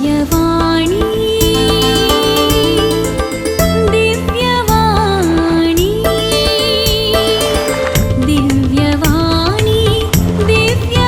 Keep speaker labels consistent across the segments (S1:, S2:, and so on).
S1: दिव्यवाणी, दिव्यवाणी, दिव्यवाणी, दिव्यवाणी.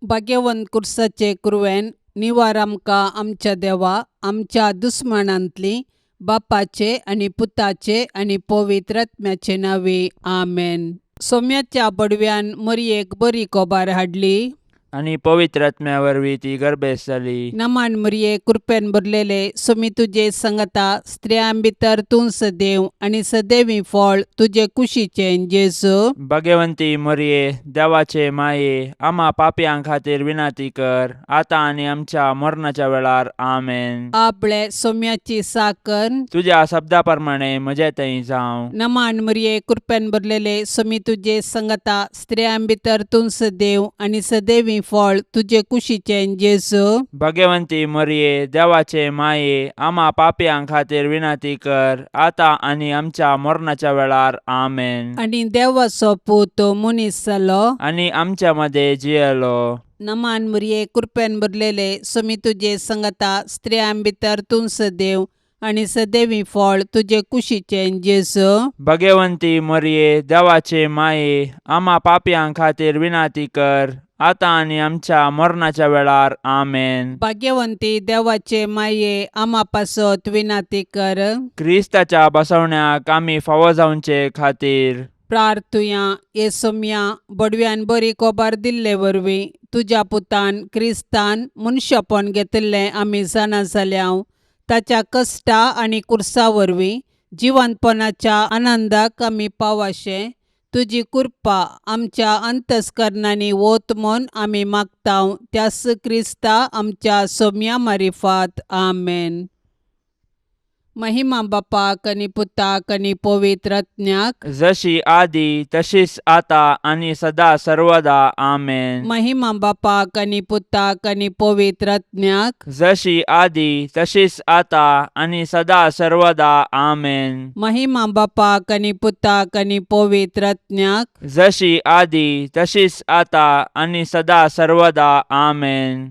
S2: भाग्यवंत कुर्साचे कुरवेन निवार आमकां आमच्या देवा आमच्या दुस्मानांतली बापाचे आनी पुताचे आनी पवित्र आत्म्याचे नांवे आमेन. सोम्याच्या बडव्यान मरयेक बरी कोबार हाडली
S3: आनी पवित्र आत्म्या वरवीं ती गर्भेस्त जाली.
S2: नमान मरये, कृपेन भरलेले, सोमी तुजे संगता, स्त्रियां भितर तूं सदैव आनी सदैवी फळ तुजे कुशीचें जेजू.
S3: भगवंती मरये, देवाचे माये, आमा पापयां खातीर विनंती कर, आतां आनी आमच्या मरणाच्या वेळार. आमेन.
S2: आपले सोम्याची साकर.
S3: तुज्या शब्दा प्रमाणे म्हजे थंय जावं.
S2: नमान मरये, कृपेन भरलेले, सोमी तुजे संगता, स्त्रियां भितर तूं सदैव आनी सदैवी फळ तुजे कुशीचें जेजू.
S3: भगवंती मरये, देवाचे माये, आमा पापयां खातीर विनंती कर, आतां आनी आमच्या मरणाच्या वेळार. आमेन.
S2: आनी देवाचो पूत मनीस जालो
S3: आनी आमच्या मदें जियेलो.
S2: नमान मरये, कृपेन भरलेले, सोमी तुजे संगता, स्त्रियां भितर तूं सदैव आनी सदैवी फळ तुजे कुशीचें जेजू.
S3: भगवंती मरये, देवाचे माये, आमा पापयां खातीर विनंती कर, आतां आनी आमच्या मरणाच्या वेळार. आमेन.
S2: भाग्यवंती देवाचे माये, आमा पासत विनंती कर.
S3: क्रिस्ताच्या बसवण्याक आमी फावो जावचे खातीर
S2: प्रार्थुया. हे सोम्या, बडव्यान बरी कोबार दिल्ले वरवीं तुज्या पुतान क्रिस्तान मनशापण घेतिल्लें आमी जाणा जाल्या. ताच्या कश्टा आनी कुर्सा वरवीं जिवंतपणाच्या आनंदाक आमी पावाशें तुजी कृपा आमच्या अंतस्करणांनी वत म्हूण आमी मागता, त्यास क्रिस्ता आमच्या सोम्या मारिफात. आमेन. महिमा बापाक आनी पुताक आनी पवित्र आत्म्याक.
S3: जशी आदी तशीच आता आनी सदा सर्वदा. आमेन.
S2: महिमा बापाक आनी पुताक आनी पवित्र आत्म्याक.
S3: जशी आदी तशीच आता आनी सदा सर्वदा. आमेन.
S2: महिमा बापाक आनी पुताक आनी पवित्र आत्म्याक.
S3: जशी आदी तशीच आता आनी सदा सर्वदा. आमेन.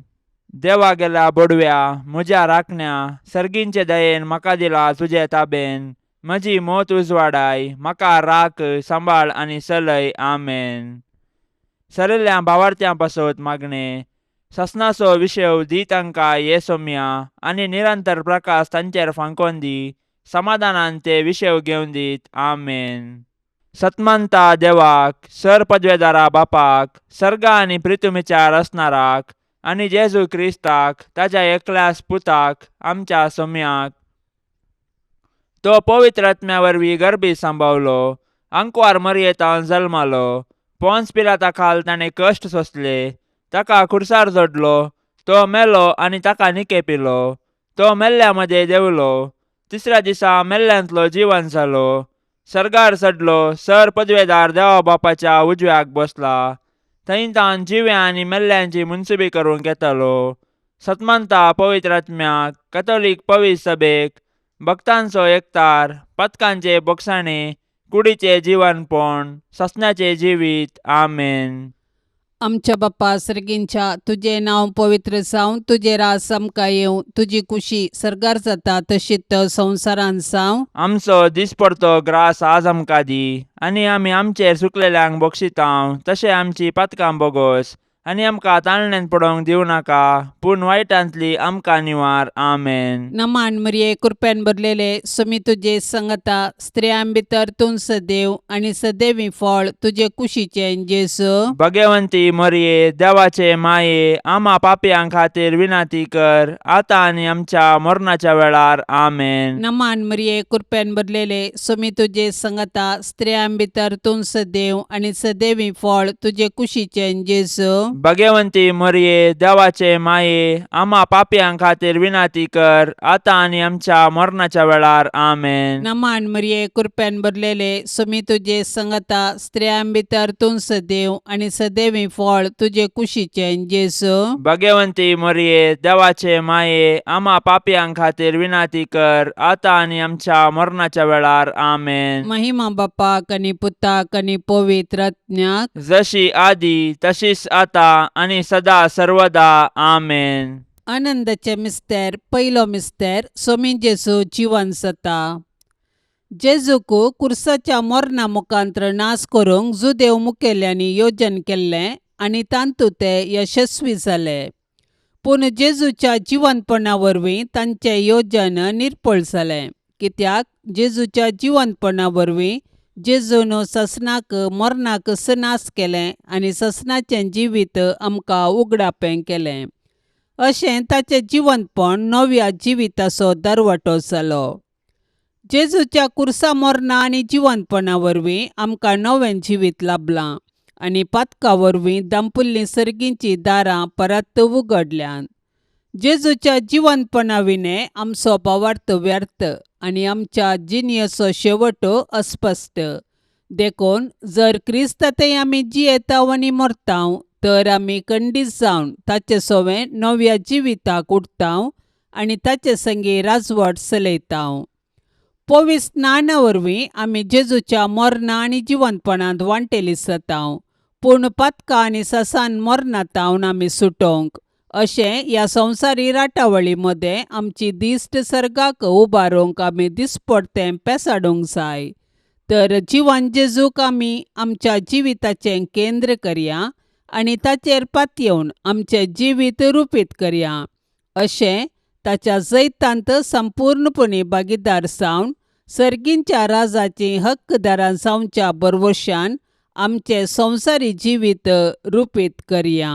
S3: देवा गेल्या बोडव्या, म्हज्या राखण्या, सर्गींचे दयेन म्हाका दिला तुजे ताबेन. म्हजी मोत उजवाडाय, म्हाका राख, सांबाळ आनी चलय. आमेन. सरिल्ल्या भावार्थ्यां पासत मागणें. ससनाचो विशेव दी तांकां ये सोम्या आनी निरंतर प्रकाश तांचेर फांकोन दी. समाधानान ते विशेव घेवन दीत. आमेन. सतमंता देवाक, सर पदवेदारा बापाक, सर्गा आनी प्रितुमीच्या रचणाराक आनी जेजू क्रिस्ताक ताच्या एकल्याच पुताक, आमच्या सोम्याक, तो पवित्र आत्म्या वरवीं गर्भी सांबावलो, आंकवार मरयेतान जल्मालो, पोन्स पिलाता खाल ताणें कश्ट सोंसले, ताका खुर्सार जोडलो, तो मेलो आनी ताका निकेपिलो, तो मेल्ल्या मदें देंवलो, तिसऱ्या दिसा मेल्ल्यांतलो जिवन जालो, सर्गार चडलो, सर पदवेदार देवा बापाच्या उजव्याक बसला, थंय तावन जिव्या आनी मेल्ल्यांची मुनसुबी करूंक येतालो. सतमंता पवित्र आत्म्याक, कथोलीक पवित्र सभेक, भक्तांचो एकतार, पथकांचे बोगसाणे, कुडीचे जिवनपण, ससण्याचे जिवीत. आमेन.
S2: आमच्या बाप्पा सर्गींच्या, तुजें नांव पवित्र जावं, तुजें राज आमकां येवं, तुजी कुशी सर्गार जाता तशीच संवसारांत जावं.
S3: आमचो दिसपडतो ग्रास आज आमकां दी आनी आमी आमचेर चुकलेल्यांक बक्षितांव तशें आमची पातकां बोगोस आनी आमकां ताळण्यांत पडोवंक दिवं नाका, पूण वायटांतली आमकां निवार. आमेन.
S2: नमान मरिये, कृपेन भरलेले, सुमी तुजे संगता, स्त्रियां भितर तूं सदैव आनी सदैवी फळ तुजे कुशीचें जेजू.
S3: भगवंती मरिये, देवाचे माये, आमा पापयां खातीर विनंती कर, आतां आनी आमच्या मरणाच्या वेळार. आमेन.
S2: नमान मरिये, कृपेन भरलेले, सुमी तुजे संगता, स्त्रियां भितर तूं सदैव आनी सदैवी फळ तुजे कुशीचें जेजू.
S3: भगवंती मरिये, देवाचे माये, आमा पापयां खातीर विनंती कर, आतां आनी आमच्या मरणाच्या वेळार. आमेन.
S2: नमान मरिये, कृपेन भरलेले, सुमी तुजे संगता, स्त्रियां भितर तूं सदैव आनी सदैवी फळ तुजे कुशीचें जेजू.
S3: भगवंती मरिये, देवाचे माये, आमा पापयां खातीर विनंती कर, आतां आनी आमच्या मरणाच्या वेळार. आमेन.
S2: महिमा बापाक आनी पुताक आनी पवित्र आत्म्याक.
S3: जशी आदी तशीच आता आतां आनी सदा सर्वदा. आमेन.
S2: आनंदाचे मिस्तेर. पयलो मिस्तेर, सोमी जेजू जिवन जाता. जेजूक कुर्साच्या मरणा मुखांत्र नाश करूंक जुदेव मुखेल्यांनी योजन केल्लें आनी तातूंत ते यशस्वी जाले. पूण जेजूच्या जिवनपणा वरवीं तांचें योजन निर्फळ जालें, कित्याक जेजूच्या जिवनपणा वरवीं जेजून ससनाक मरणाक नाश केलें आनी ससनाचें जिवीत आमकां उगडापें केलें. अशें ताचें जिवनपण नव्या जिविताचो दरवटो जालो. जेजूच्या कुर्सा मरणा आनी जिवनपणा वरवीं आमकां नवें जिवीत लाबलां आनी पातका वरवीं दांपुल्लीं सर्गींचीं दारां परत उगडल्यांत. जेजूच्या जिवनपणा विणें आमचो भावार्थ व्यर्थ आनी आमच्या जिणेचो शेवट अस्पश्ट. देखून जर क्रिस्तांतय आमी जियेताव आनी मरताव तर आमी खंडीत जावन ताचे सवें नव्या जिविताक उठताव आनी ताचे संगी राजवट चलयताव. पवित्र स्नाना वरवीं आमी जेजूच्या मरणा आनी जिवनपणांत वांटेली जाताव. पूण पातकां आनी ससान मरणांत आमी सुटोवंक अशें ह्या संवसारी राटावळी मदें आमची दिश्ट सर्गाक उबारूंक आमी दिसपडतें पेसाडूंक जाय. तर जिवन जेजूक आमी आमच्या जिविताचें केंद्र करया आनी ताचेर पातयेवन आमचें जिवीत रुपीत करया. अशें ताच्या जैतांत संपूर्णपणी भागीदार जावन सर्गींच्या राजाचीं हक्कदारां जावच्या भरवशान आमचें संवसारी जिवीत रुपीत करया.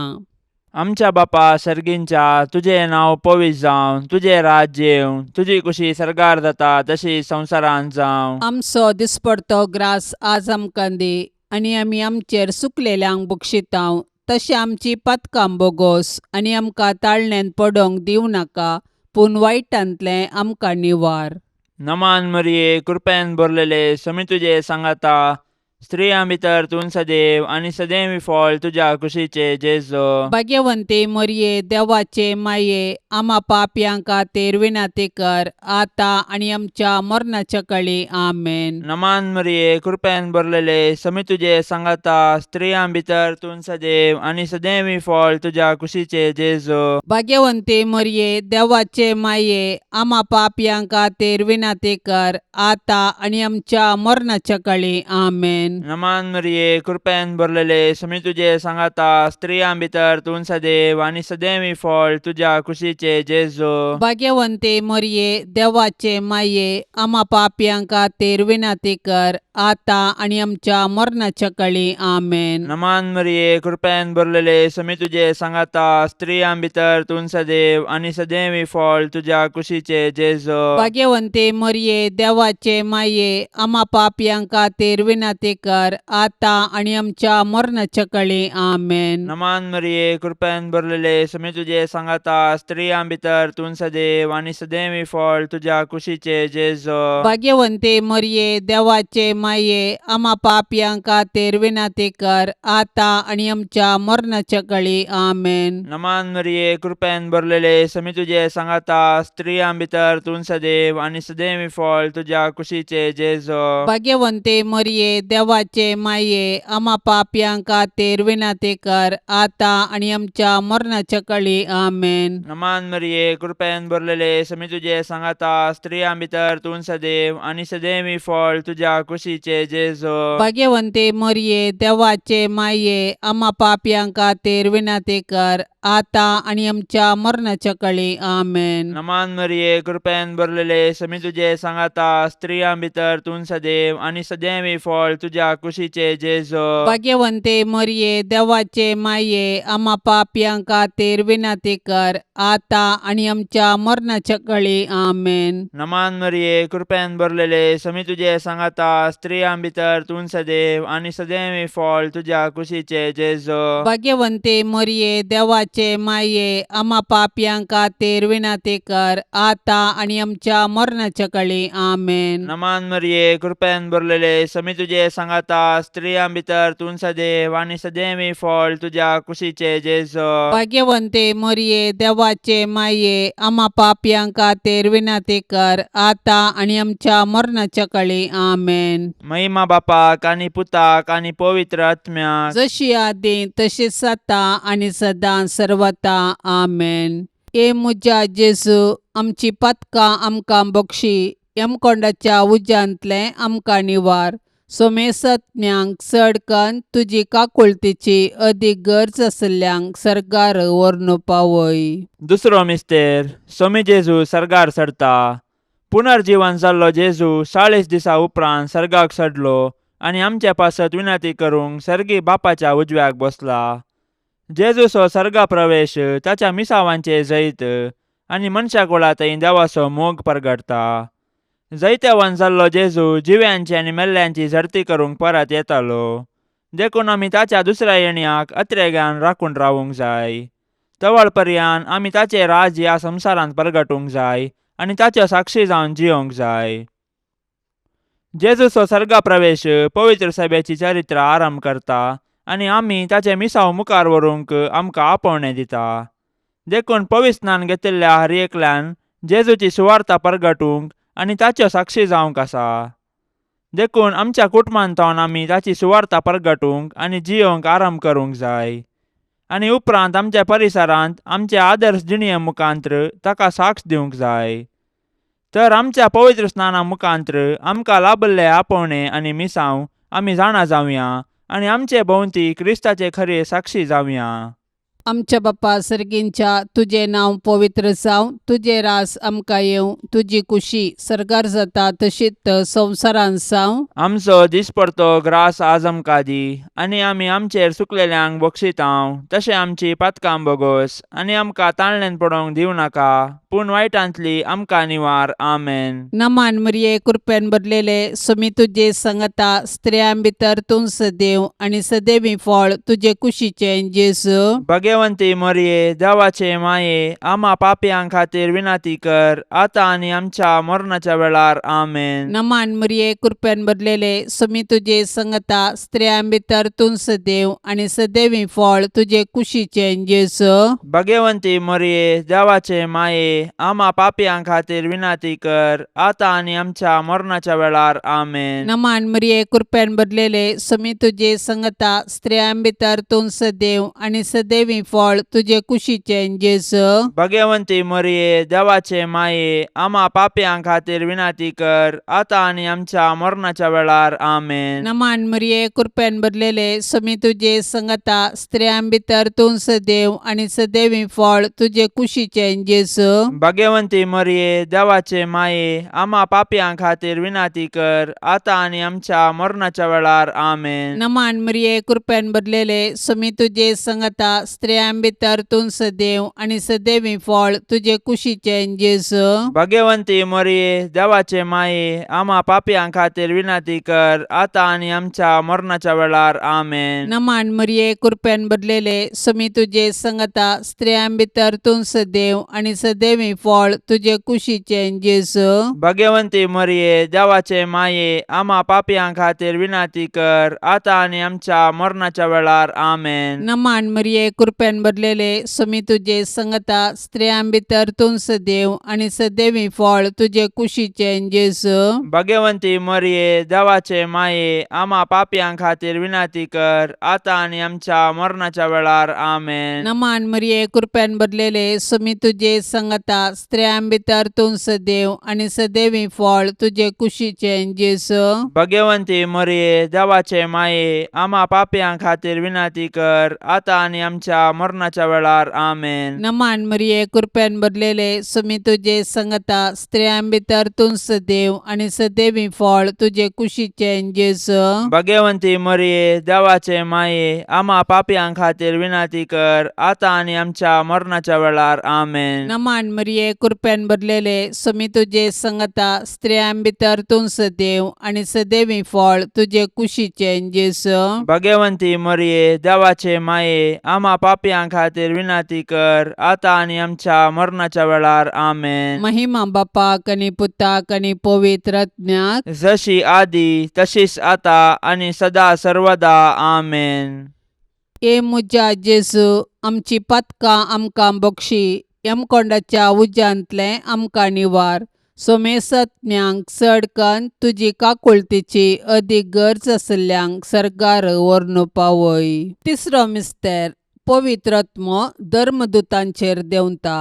S3: आमच्या बापा सर्गींच्या, तुजें नांव पवित्र जावं, तुजें राज्य येवं, तुजी कुशी सर्गार जाता तशी संवसारांत जावं.
S2: आमचो दिसपडतो ग्रास आज आमकां दी आनी आमी आमचेर सुकलेल्यांक बक्षितांव तशें आमची पातकां बोगोस आनी आमकां ताळण्यान पडोवंक दिवं नाका, पूण वायटांतलें आमकां निवार.
S3: नमान मरिये, कृपेन भरलेले, समी तुजे सांगाता, स्त्रियां भितर तूं सदैव आनी सदैव फळ तुज्या कुशीचे जेजो.
S2: भाग्यवंती मरिये, देवाचे माये, आमा पापयां खातीर विनंती कर, आतां आनी आमच्या मरणाच्या कळी. आमेन.
S3: नमान मरिये, कृपेन भरलेले, समी तुजे सांगाता, स्त्रियां भितर तूं सदैव आनी सदैव फळ तुज्या कुशीचे जेजो.
S2: भाग्यवंती मरिये, देवाचे माये, आमा पापयां खातीर विनंती कर, आतां आनी आमच्या मरणाच्या कळी. आमेन.
S3: नमान मरिये, कृपेन भरलेले, समी तुजे सांगाता, स्त्रियां भितर तूं सदैव आनी सदैव फळ तुज्या कुशीचे जेजो.
S2: भाग्यवंती मरिये, देवाचे माये, आमा पापयां खातीर विनंती कर, आतां आनी आमच्या मरणाच्या कळी. आमेन.
S3: नमान मरिये, कृपेन भरलेले, समी तुजे सांगाता, स्त्रियां भितर तूं सदैव आनी सदैव फळ तुज्या कुशीचे जेजो.
S2: भाग्यवंती मरिये, देवाचे माये, आमा पापयां खातीर विनंती कर, आतां आनी आमच्या मरणाच्या कळी. आमेन.
S3: नमान मरिये, कृपेन भरलेले, समी तुजे सांगाता, स्त्रियां भितर तूं सदैव आनी सदैव फळ तुज्या कुशीचे जेजो.
S2: भाग्यवंती मरिये, देवाचे माये, आमा पापयां खातीर विनंती कर, आतां आनी आमच्या मरणाच्या कळी. आमेन.
S3: नमान मरिये, कृपेन भरलेले, समी तुजे सांगाता, स्त्रियां भितर तूं सदैव आनी सदैव फळ तुज्या कुशीचे जेजो.
S2: भाग्यवंती मरिये, देवाचे माये, आमा पापयां खातीर विनंती कर, आतां आनी आमच्या मरणाच्या कळी. आमेन.
S3: नमान मरिये, कृपेन भरलेले, समी तुजे सांगाता, स्त्रियां भितर तूं सदैव आनी सदैव फळ तुज्या कुशीचे जेजो.
S2: भाग्यवंती मरिये, देवाचे माये, आमा पापयां खातीर विनंती कर, आतां आनी आमच्या मरणाच्या कळी. आमेन.
S3: नमान मरिये, कृपेन भरलेले, समी तुजे सांगाता, स्त्रियां भितर तूं सदैव आनी सदैव फळ तुज्या कुशीचे जेजो.
S2: भाग्यवंती मरिये, देवाचे माये, आमा पापयां खातीर विनंती कर, आतां आनी आमच्या मरणाच्या कळी. आमेन.
S3: नमान मरिये, कृपेन भरलेले, समी तुजे सांगाता, स्त्रियां भितर तूं सदैव आनी सदैव फळ तुज्या कुशीचे जेजो.
S2: भाग्यवंती मरिये, देवाचे देवाचे माये आमा पापयां खातीर विनंती कर आतां आनी आमच्या मरणाच्या कळी. आमेन.
S3: नमान मरिये, कृपेन भरलेले, समी तुजे सांगाता, स्त्रियां भितर तूं सदैव आनी सदैवी फळ तुज्या कुशीचे जेजो.
S2: भाग्यवंते मरिये, देवाचे माये, आमा पापयां खातीर विनंती कर आतां आनी आमच्या मरणाच्या कळी. आमेन.
S3: महिमा बापाक आनी पुताक आनी पवित्र आत्म्याक.
S2: जशी आदी तशीच आतां आनी सदां सर्वता. आमेन. ए म्हज्या जेजू, आमची पातकां आमकां बक्षी, यमकोंडाच्या उज्यांतलें आमकां निवार, सोमेसत्म्यांक चड कन्न तुजी काकुळतीची अदीक गरज आशिल्ल्यांक सर्गार व्हरून पावय.
S3: दुसरो मिस्तेर, सोमी जेजू सर्गार चडता. पुनर्जीवन जाल्लो जेजू 40 दिसा उपरांत सर्गाक चडलो आनी आमचे पासत विनंती करूंक सर्गी बापाच्या उजव्याक बसला. जेजूचो सर्गा प्रवेश ताच्या मिसावांचे जैत आनी मनशा कुळा थंय देवाचो मोग परगटता. जैतेवान जाल्लो जेजू जिव्यांची आनी मेल्ल्यांची झडती करूंक परत येतालो, देखून आमी ताच्या दुसऱ्या येण्याक अत्रेगान राखून रावूंक जाय. तवळ पर्यान आमी ताचें राज ह्या संवसारांत परगटूंक जाय आनी ताच्यो साक्षी जावन जियोंक जाय. जेजूचो सर्गा प्रवेश पवित्र सभेची चरित्र आरंभ करता आनी आमी ताचें मिसांव मुखार व्हरूंक आमकां आपोवणें दिता. देखून पवित्र स्नान घेतिल्ल्या हर एकल्यान जेजूची सुवार्ता परगटूंक आनी ताच्यो साक्षी जावंक आसा. देखून आमच्या कुटुंबांत आमी ताची सुवार्ता परगटूंक आनी जियोंक आरंभ करूंक जाय आनी उपरांत आमच्या परिसरांत आमचे आदर्श जिणये मुखांत्र ताका साक्ष दिवंक जाय. तर आमच्या पवित्र स्नाना मुखांत्र आमकां लाभल्ले आपोवणें आनी मिसांव आमी जाणा जावया आनी आमचे भोंवती क्रिस्ताचे खरे साक्षी जावया.
S2: आमच्या बाप्पा सर्गींच्या, तुजें नांव पवित्र जावं, तुजें रास आमकां येवं, तुजी कुशी सर्गार जाता तशीच संवसारांत जावं.
S3: आमचो दिसपडतो ग्रास आज आमकां दी आनी आमी आमचेर सुकलेल्यांक बक्षितांव तशें आमची पातकां बोगोस आनी आमकां ताळण्यान पडोवंक दिवं नाका, पूण वायटांतली आमकां निवार. आमेन.
S2: नमान मरिये, कृपेन भरलेले, सुमी तुजे संगता, स्त्रियां भितर तूं सदैव आनी सदैवी फळ तुजे कुशीचें जेजू.
S3: भगवंती मरिये, देवाचे माये, आमा पापयां खातीर विनंती कर आतां आनी आमच्या मरणाच्या वेळार. आमेन.
S2: नमान मरिये, कृपेन भरलेले, सुमी तुजे संगता, स्त्रियां भितर तूं सदैव आनी सदैवी फळ तुजे कुशीचें जेजू.
S3: भगवंती मरिये, देवाचे माये, आमा पापयां खातीर विनंती कर आतां आनी आमच्या मरणाच्या वेळार. आमेन.
S2: नमान मरिये, कृपेन भरलेले, सुमी तुजे संगता, स्त्रियां भितर तूं सदैव आनी सदैवी फळ तुजे कुशीचें जेजू.
S3: भगवंती मरिये, देवाचे माये, आमा पापयां खातीर विनंती कर आतां आनी आमच्या मरणाच्या वेळार. आमेन.
S2: नमान मरिये, कृपेन भरलेले, सुमी तुजे संगता, स्त्रियां भितर तूं सदैव आनी सदैवी फळ तुजे कुशीचें जेजू.
S3: भगवंती मरिये, देवाचे माये, आमा पापयां खातीर विनंती कर आतां आनी आमच्या मरणाच्या वेळार. आमेन.
S2: नमान मरिये, कृपेन भरलेले, सुमी तुजे संगता, स्त्रियां भितर तूं सदैव आनी सदैवी फळ तुजे कुशीचें जेजू.
S3: भगवंती मरिये, देवाचे माये, आमा पापयां खातीर विनंती कर आतां आनी आमच्या मरणाच्या वेळार. आमेन.
S2: नमान मरिये, कृपेन भरलेले, सुमी तुजे संगता, स्त्रियां भितर तूं सदैव आनी सदैवी फळ तुजे कुशीचें जेजू.
S3: भगवंती मरिये, देवाचे माये, आमा पापयां खातीर विनंती कर आतां आनी आमच्या मरणाच्या वेळार. आमेन.
S2: नमान मरिये, कृपेन भरलेले, सुमी तुजे संगता, स्त्रियां भितर तूं सदैव आनी सदैवी फळ तुजे कुशीचें जेजू.
S3: भगवंती मरिये, देवाचे माये, आमा पापयां खातीर विनंती कर आतां आनी आमच्या मरणाच्या वेळार. आमेन.
S2: नमान मरिये, कृपेन भरलेले, सुमी तुजे संगता, स्त्रियां भितर तूं सदैव आनी सदैवी फळ तुजे कुशीचें जेजू.
S3: भगवंती मरिये, देवाचे माये, आमा पापयां खातीर विनंती कर आतां आनी आमच्या मरणाच्या वेळार. आमेन.
S2: नमान मरिये, कृपेन भरलेले, सुमी तुजे संगता, स्त्रियां भितर तूं सदैव आनी सदैवी फळ तुजे कुशीचें जेजू.
S3: भगवंती मरिये, देवाचे माये, आमा पापयां खातीर विनंती कर आतां आनी आमच्या मरणाच्या वेळार. आमेन.
S2: नमान मरिये, कृपेन भरलेले, सुमी तुजे संगता, स्त्रियां भितर तूं सदैव आनी सदैवी फळ तुजे कुशीचें जेजू.
S3: भगवंती मरिये, देवाचे माये, आमा पापयां पापयां खातीर विनंती कर आतां आनी आमच्या मरणाच्या वेळार. आमेन.
S2: महिमा बापाक आनी पुताक आनी पवित्र आत्म्याक.
S3: जशी आदी तशीच आता आनी सदा सर्वदा. आमेन.
S2: ए म्हज्या जेजू, आमची पातकां आमकां बक्षी, यमकोंडाच्या उज्यांतलें आमकां निवार, सोमेसत्म्यांक चड कन्न तुजी काकुळतीची अदीक गरज आशिल्ल्यांक सर्गार व्हरून पावय. तिसरो मिस्तेर, पवित्र आत्मो धर्मदुतांचेर देंवता.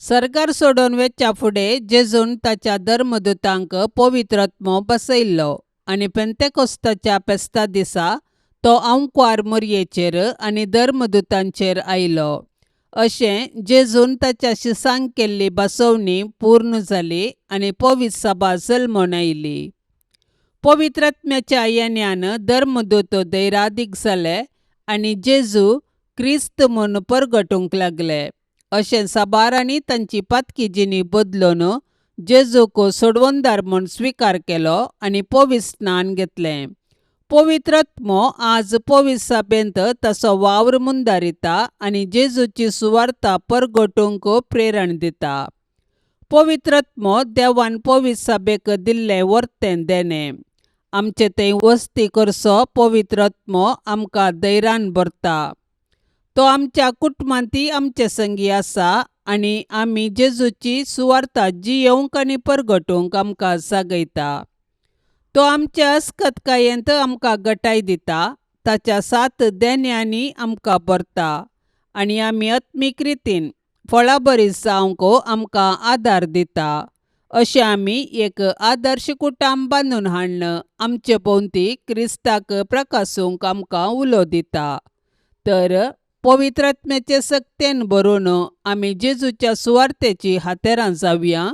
S2: सर्गार सोडून वेच्या फुडें जेजून ताच्या धर्मदुतांक पवित्र आत्मो बसयल्लो आनी पेंतेकोस्ताच्या फेस्ता दिसा तो आंकवार मोरयेचेर आनी धर्मदुतांचेर आयलो. अशें जेजून ताच्या शिसांक केल्ली बसवणी पूर्ण जाली आनी पवित्र सभा जल्मून आयली. पवित्र आत्म्याच्या येण्यान धर्मदूत धैरादीक जाले आनी जेजू क्रिस्त म्हूण परगटूंक लागले. अशें साबारांनी तांची पातकी जिणी बदलून जेजूक सोडवणदार म्हूण स्विकार केलो आनी पवित्र स्नान घेतलें. पवित्र आत्मो आज पवित्र सभेंत ताचो वावर मुंदारिता आनी जेजूची सुवार्ता परगटूंक प्रेरण दिता. पवित्र आत्मो देवान पवित्र सभेक दिल्लें वर्तें देणें. आमचे थंय वस्ती करचो पवित्र आत्मो आमकां धैर्यान भरता. तो आमच्या कुटुंबांतय आमचे संगी आसा आनी आमी जेजूची सुवार्ता जियेवंक आनी परगटूंक आमकां जागयता. तो आमच्या अस्कतकायेंत आमकां गटाय दिता, ताच्या सात देण्यांनी आमकां भरता आनी आमी आत्मीक रितीन फळाबरी जावंक आमकां आदार दिता. अशें आमी एक आदर्श कुटुंब बांदून हाडून आमचे भोंवती क्रिस्ताक प्रकासूंक आमकां उलो दिता. तर पवित्र आत्म्याचे सक्तेन भरून आमी जेजूच्या सुवार्तेची हातेरां जावया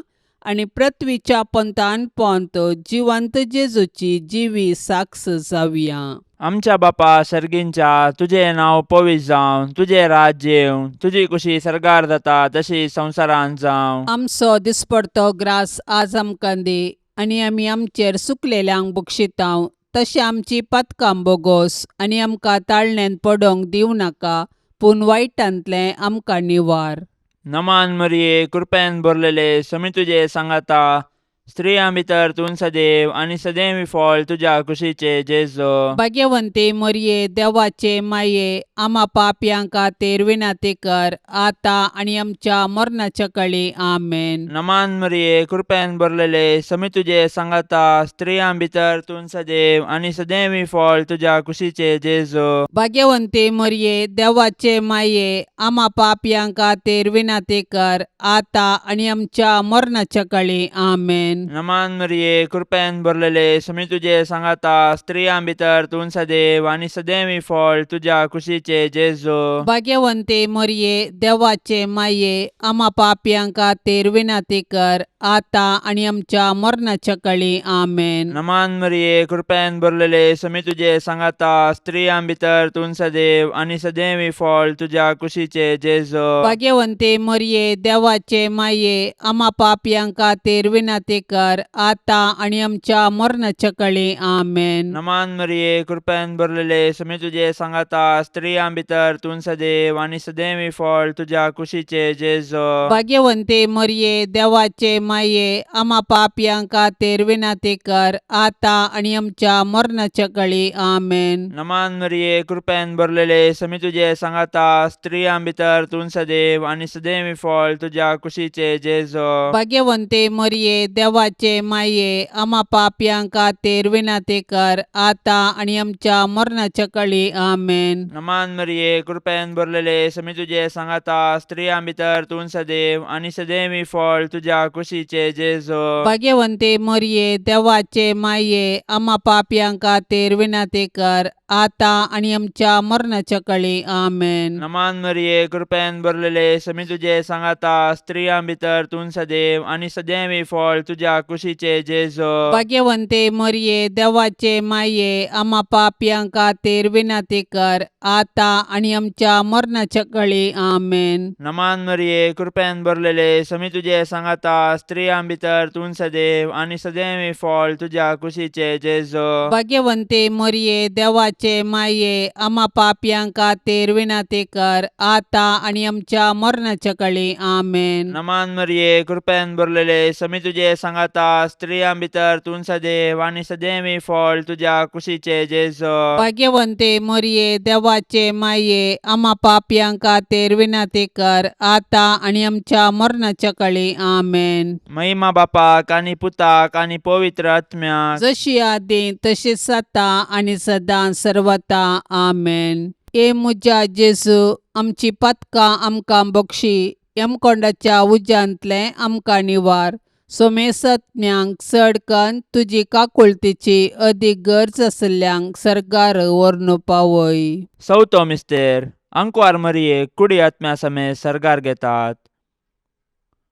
S2: आनी पृथ्वीच्या पंथान पोंत जिवंत जेजूची जिवी साक्ष जावया.
S3: आमच्या बापा सर्गींच्या, तुजें नांव पवित्र जावं, तुजें राज्य येवं, तुजी कुशी सर्गार जाता तशी संवसारांत जावं.
S2: आमचो दिसपडतो ग्रास आज आमकां दी आनी आमी आमचेर सुकलेल्यांक बक्षितांव तशें आमची पातकां बोगोस आनी आमकां ताळण्यांत पडोंक दिवं नाका, पूण वायटांतलें आमकां निवार.
S3: नमान मरिये, कृपेन भरलेले, समी तुजे सांगाता, स्त्रियां भितर तूं सदैव आनी सदैव फळ तुज्या कुशीचे जेजू.
S2: भाग्यवंती मरिये, देवाचे माये, आमा पापयां खातीर विनंती कर आतां आनी आमच्या मरणाच्या कळी. आमेन.
S3: नमान मरिये, कृपेन भरलेले, समी तुजे सांगाता, स्त्रियां भितर तूं सदैव आनी सदैव फळ तुज्या कुशीचे जेजू.
S2: भाग्यवंती मरिये, देवाचे माये, आमा पापयां खातीर विनंती कर आतां आनी आमच्या मरणाच्या कळी. आमेन.
S3: नमान मरिये, कृपेन भरलेले, समी तुजे सांगाता, स्त्रियां भितर तूं सदैव आनी सदैव फळ तुज्या कुशीचे जेजू.
S2: भाग्यवंती मरिये, देवाचे माये, आमा पापयां खातीर विनंती कर आतां आनी आमच्या मरणाच्या कळी. आमेन.
S3: नमान मरिये, कृपेन भरलेले, समी तुजे सांगाता, स्त्रियां भितर तूं सदैव आनी सदैव फळ तुज्या कुशीचे जेजू.
S2: भाग्यवंती मरिये, देवाचे माये, आमा पापयां खातीर विनंती कर आतां आनी आमच्या मरणाच्या कळी. आमेन.
S3: नमान मरिये, कृपेन भरलेले, समी तुजे सांगाता, स्त्रियां भितर तूं सदैव आनी सदैव फळ तुज्या कुशीचे जेजू.
S2: भाग्यवंती मरिये, देवाचे माये, आमा पापयां खातीर विनंती कर आतां आनी आमच्या मरणाच्या कळी. आमेन.
S3: नमान मरिये, कृपेन भरलेले, समी तुजे सांगाता, स्त्रियां भितर तूं सदैव आनी सदैव फळ तुज्या कुशीचे जेजू.
S2: भाग्यवंती मरिये, देवाचे माये, आमा पापयां खातीर विनंती कर आतां आनी आमच्या मरणाच्या कळी. आमेन.
S3: नमान मरिये, कृपेन भरलेले, समी तुजे सांगाता, स्त्रियां भितर तूं सदैव आनी सदैव फळ तुज्या कुशीचे जेजू.
S2: भाग्यवंती मरिये, देवाचे माये, आमा पापयां खातीर विनंती कर आतां आनी आमच्या मरणाच्या कळी. आमेन.
S3: नमान मरिये, कृपेन भरलेले, समी तुजे सांगाता, स्त्रियां भितर तूं सदैव आनी सदैव फळ तुज्या तुज्या कुशीचे जेजो.
S2: भाग्यवंते मरिये, देवाचे माये, आमा पापयां खातीर विनंती कर, आतां आनी आमच्या मरणाच्या कळी. आमेन.
S3: नमान मरिये, कृपेन भरलेले, समी तुजे सांगाता, स्त्रियां भितर तूं सदैव आनी सदैव फळ तुज्या कुशीचे जेजो.
S2: भाग्यवंते मरिये, देवाचे माये, आमा पापयां खातीर विनंती कर, आतां आनी आमच्या मरणाच्या कळी. आमेन.
S3: नमान मरिये, कृपेन भरलेले, समी तुजे सांगाता, स्त्रियां भितर तूं सदैव आनी सदैव फळ तुज्या कुशीचे जेजो.
S2: भाग्यवंते मरिये, देवाचे माये, आमा पापयां खातीर विनंती कर, आतां आनी आमच्या मरणाच्या कळी. आमेन.
S3: महिमा बापाक आनी पुताक आनी पवित्र आत्म्याक.
S2: जशी आदी तशीच आतां आनी सदां सर्वता. आमेन. हे म्हज्या जेजू, आमची पातकां आमकां बक्षी, यमकोंडाच्या उज्यांतलें आमकां निवार, सोमेसत्म्यांक चड कन्न तुजी काकुळतीची अदीक गरज आशिल्ल्यांक सर्गार व्हरून पावय.
S3: चवथो मिस्तेर. आंकवार मरियेक कुडी आत्म्या समेत सर्गार घेतात.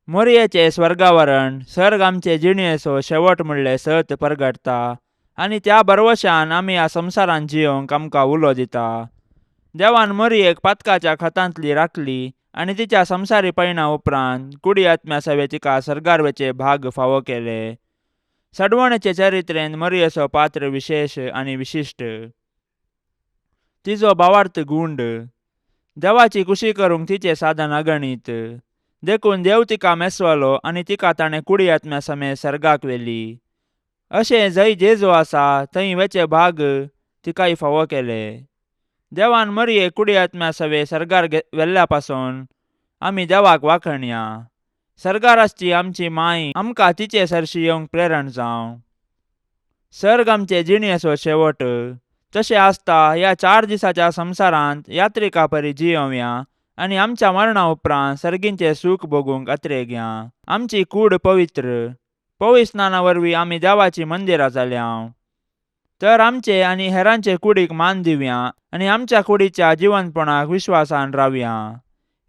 S3: मोरयेचें स्वर्गावरण सर्ग आमचे जिणेचो शेवट म्हणलें सत परगटता आनी त्या भरवशान आमी ह्या संवसारांत जियोंक आमकां उलो दिता. देवान मोरयेक पातकाच्या खतांतली राखली आनी तिच्या संवसारी पयणा उपरांत कुडी आत्म्या सवे तिका सर्गार वचे भाग फावो केले. सडवणेचे चरित्रेन मोरयेचो पात्र विशेश आनी विशिश्ट. तिजो भावार्थ गुंड. देवाची कुशी करूंक तिचें साधन अगणीत. देखून देव तिका मेसवलो आनी तिका ताणें कुडी आत्म्या समेत सर्गाक व्हेली. अशें जंय जेजू आसा थंय वेचे भाग तिकाय फावो केले. देवान मरियेक कुडी आत्म्या सवे सर्गार व्हेल्ल्या पासून आमी देवाक वाखणया. सर्गार आसची आमची माय आमकां तिचे सरशी येवंक प्रेरण जावं. सर्ग आमचे जिणेचो शेवट. तशें आसता ह्या 4 दिसाच्या संवसारांत यात्रिका परी जियोवया आनी आमच्या मरणा उपरांत सर्गींचें सूख भोगूंक अत्रेगया. आमची कूड पवित्र. पवित्र स्नाना वरवीं आमी देवाचीं मंदिरां जाल्या. तर आमचे आनी हेरांचे कुडीक मान दिवया आनी आमच्या कुडीच्या जिवनपणाक विश्वासान रावया.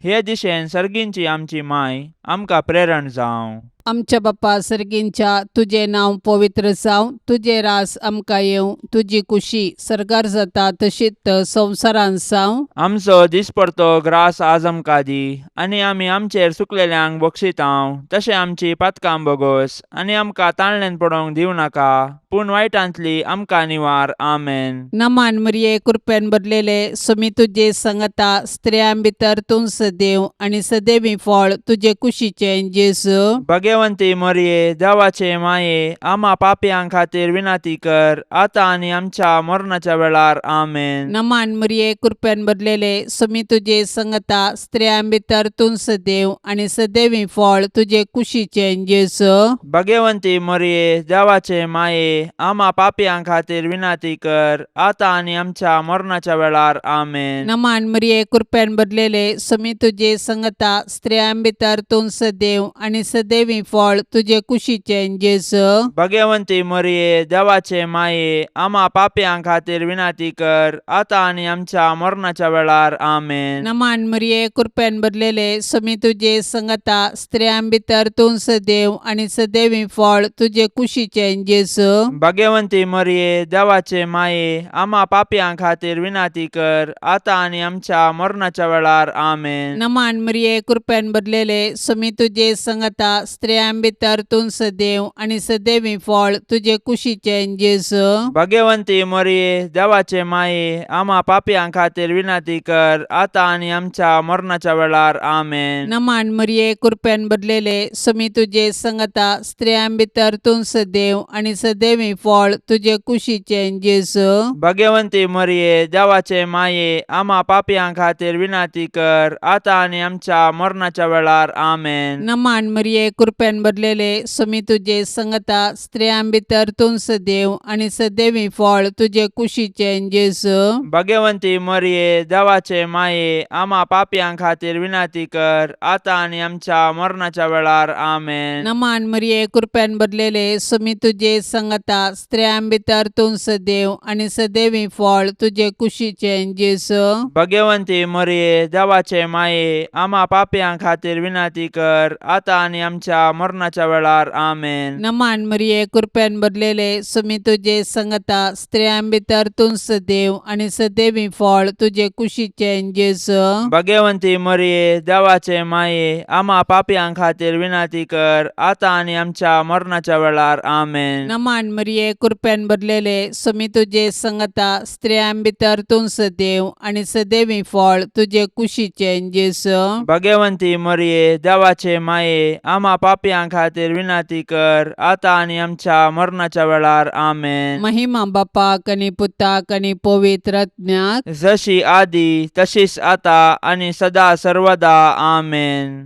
S3: हे दिशेन सर्गींची आमची माय आमकां प्रेरण जावं.
S2: आमच्या बापा सर्गींच्या, तुजें नांव पवित्र जावं, तुजें रास आमकां येवं, तुजी कुशी सर्गार जाता तशीच संवसारांत जावं.
S3: आमचो दिसपडतो ग्रास आज आमकां दी आनी आमी आमचेर चुकलेल्यांक बक्षितांव तशें आमची पातकां बोगोस आनी आमकां ताणल्यान पडोवंक दिवं नाका, पूण वायटांतली आमकां निवार. आमेन.
S2: नमान मरिये, कृपेन भरलेले, सुमी तुजे संगता, स्त्रियां भितर तूं सदैव आनी सदैवी फळ तुजे कुशीचें जेजू.
S3: भगवंती मरिये, देवाचे माये, आमा पापयां खातीर विनंती कर, आतां आनी आमच्या मरणाच्या वेळार. आमेन.
S2: नमान मरिये, कृपेन भरलेले, सुमी तुजे संगता, स्त्रियां भितर तूं सदैव आनी सदैवी फळ तुजे कुशीचें जेजू.
S3: भगवंती मरिये, देवाचे माये, आमा पापयां खातीर विनंती कर, आतां आनी आमच्या मरणाच्या वेळार. आमेन.
S2: नमान मरिये, कृपेन भरलेले, सुमी तुजे संगता, स्त्रियां भितर तूं सदैव आनी सदैवी फळ तुजे कुशीचें जेजू.
S3: भगवंती मरिये, देवाचे माये, आमा पापयां खातीर विनंती कर, आतां आनी आमच्या मरणाच्या वेळार. आमेन.
S2: नमान मरिये, कृपेन भरलेले, सुमी तुजे संगता, स्त्रियां भितर तूं सदैव आनी सदैवी फळ तुजे कुशीचें जेजू.
S3: भगवंती मरिये, देवाचे माये, आमा पापयां खातीर विनंती कर, आतां आनी आमच्या मरणाच्या वेळार. आमेन.
S2: नमान मरिये, कृपेन भरलेले, सुमी तुजे संगता, स्त्रियां भितर तूं सदैव आनी सदैवी फळ तुजे कुशीचें जेजू.
S3: भगवंती मरिये, देवाचे माये, आमा पापयां खातीर विनंती कर, आतां आनी आमच्या मरणाच्या वेळार. आमेन.
S2: नमान मरिये, कृपेन भरलेले, सुमी तुजे संगता, स्त्रियां भितर तूं सदैव आनी सदैवी फळ तुजे कुशीचें जेजू.
S3: भगवंती मरिये, देवाचे माये, आमा पापयां खातीर विनंती कर, आतां आनी आमच्या मरणाच्या वेळार. आमेन.
S2: नमान मरिये, कृपेन भरलेले, सुमी तुजे संगता, स्त्रियां भितर तूं सदैव आनी सदैवी फळ तुजे कुशीचें जेजू.
S3: भगवंती मरिये, देवाचे माये, आमा पापयां खातीर विनंती कर, आतां आनी आमच्या मरणाच्या वेळार. आमेन.
S2: नमान मरिये, कृपेन भरलेले, सुमी तुजे संगता, स्त्रियां भितर तूं सदैव आनी सदैवी फळ तुजे कुशीचें जेजू.
S3: भगवंती मरिये, देवाचे माये, आमा पापयां खातीर विनंती कर, आतां आनी आमच्या आमच्या मरणाच्या वेळार. आमेन.
S2: नमान मरिये, कृपेन भरलेले, सुमी तुजे संगता, स्त्रियां भितर तूं सदैव आनी सदैवी फळ तुजे कुशीचें जेजू.
S3: भगवंती मरिये, देवाचे माये, आमा पापयां खातीर विनंती कर, आतां आनी आमच्या मरणाच्या वेळार. आमेन.
S2: नमान मरिये, कृपेन भरलेले, सुमी तुजे संगता, स्त्रियां भितर तूं सदैव आनी सदैवी फळ तुजे कुशीचें जेजू.
S3: भगवंती मरिये, देवाचे माये, आमा पापयां खातीर विनंती कर, आतां आनी आमच्या मरणाच्या वेळार. आमेन.
S2: महिमा बापाक आनी पुताक आनी पवित्र आत्म्याक.
S3: जशी आदी तशीच आता आनी सदा सर्वदा. आमेन.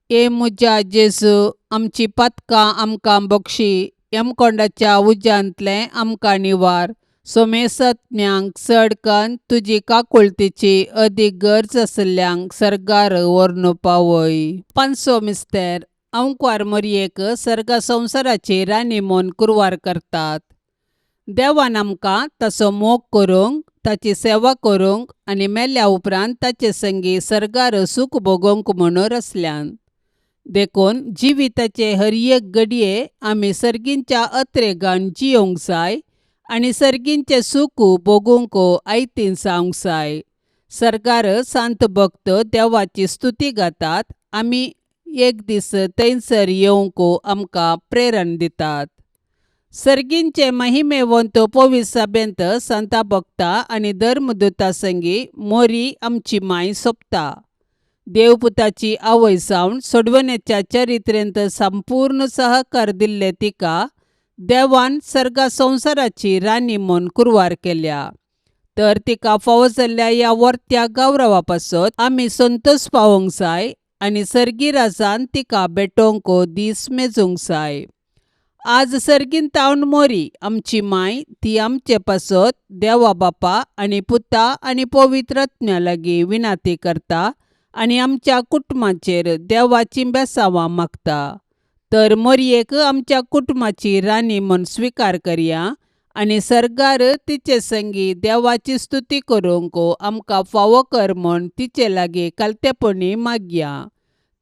S2: ए म्हज्या जेजू, आमची पातकां आमकां बक्षी, यमकोंडाच्या उज्यांतलें आमकां निवार, सोमेसत्म्यांक चड कन्न तुजी काकुळतीची अदीक गरज आशिल्ल्यांक सर्गार व्हरून पावय. पांचसो मिस्तेर. अंकवार मोरयेक सर्ग संवसाराची राणी म्हूण कुरवार करतात. देवान आमकां ताचो मोग करूंक, ताची सेवा करूंक आनी मेल्या उपरांत ताचे संगी सर्गार सूख भोगोवंक म्हणून रचल्यान. देखून जिविताचे हर एक घडये आमी सर्गींच्या अत्रेगान जियोंक जाय आनी सर्गींचें सूख भोगूंक आयतीन जावंक जाय. सर्गार सांत भक्त देवाची स्तुती गातात, आमी एक दीस थंयसर येवंक आमकां प्रेरण दितात. सर्गींचे महिमेवंत पवित्र सभेंत संता भक्ता आनी धर्मदूता संगी मोरी आमची माय सोंपता. देवपुताची आवय जावन सोडवण्याच्या चरित्रेंत संपूर्ण सहकार दिल्ले तिका देवान सर्गा संवसाराची राणी म्हूण कुरवार केल्या. तर तिका फावो जाल्ल्या ह्या वर्त्या गौरवा पासत आमी संतोश पावोवंक जाय आनी सर्गी राजान तिका भेटोवंक दीस मेजूंक जाय. आज सर्गीन तावन मोरी आमची माय ती आमचे पासत देवा बापा आनी पुता आनी पवित्र आत्म्या लागीं विनाती करता आनी आमच्या कुटुंबाचेर देवाची बेसांवां मागता. तर मोरयेक आमच्या कुटुंबाची राणी म्हूण स्विकार करया आनी सर्गार तिचे संगी देवाची स्तुती करूंक आमकां फावो कर म्हूण तिचे लागीं कालतेपणी मागया.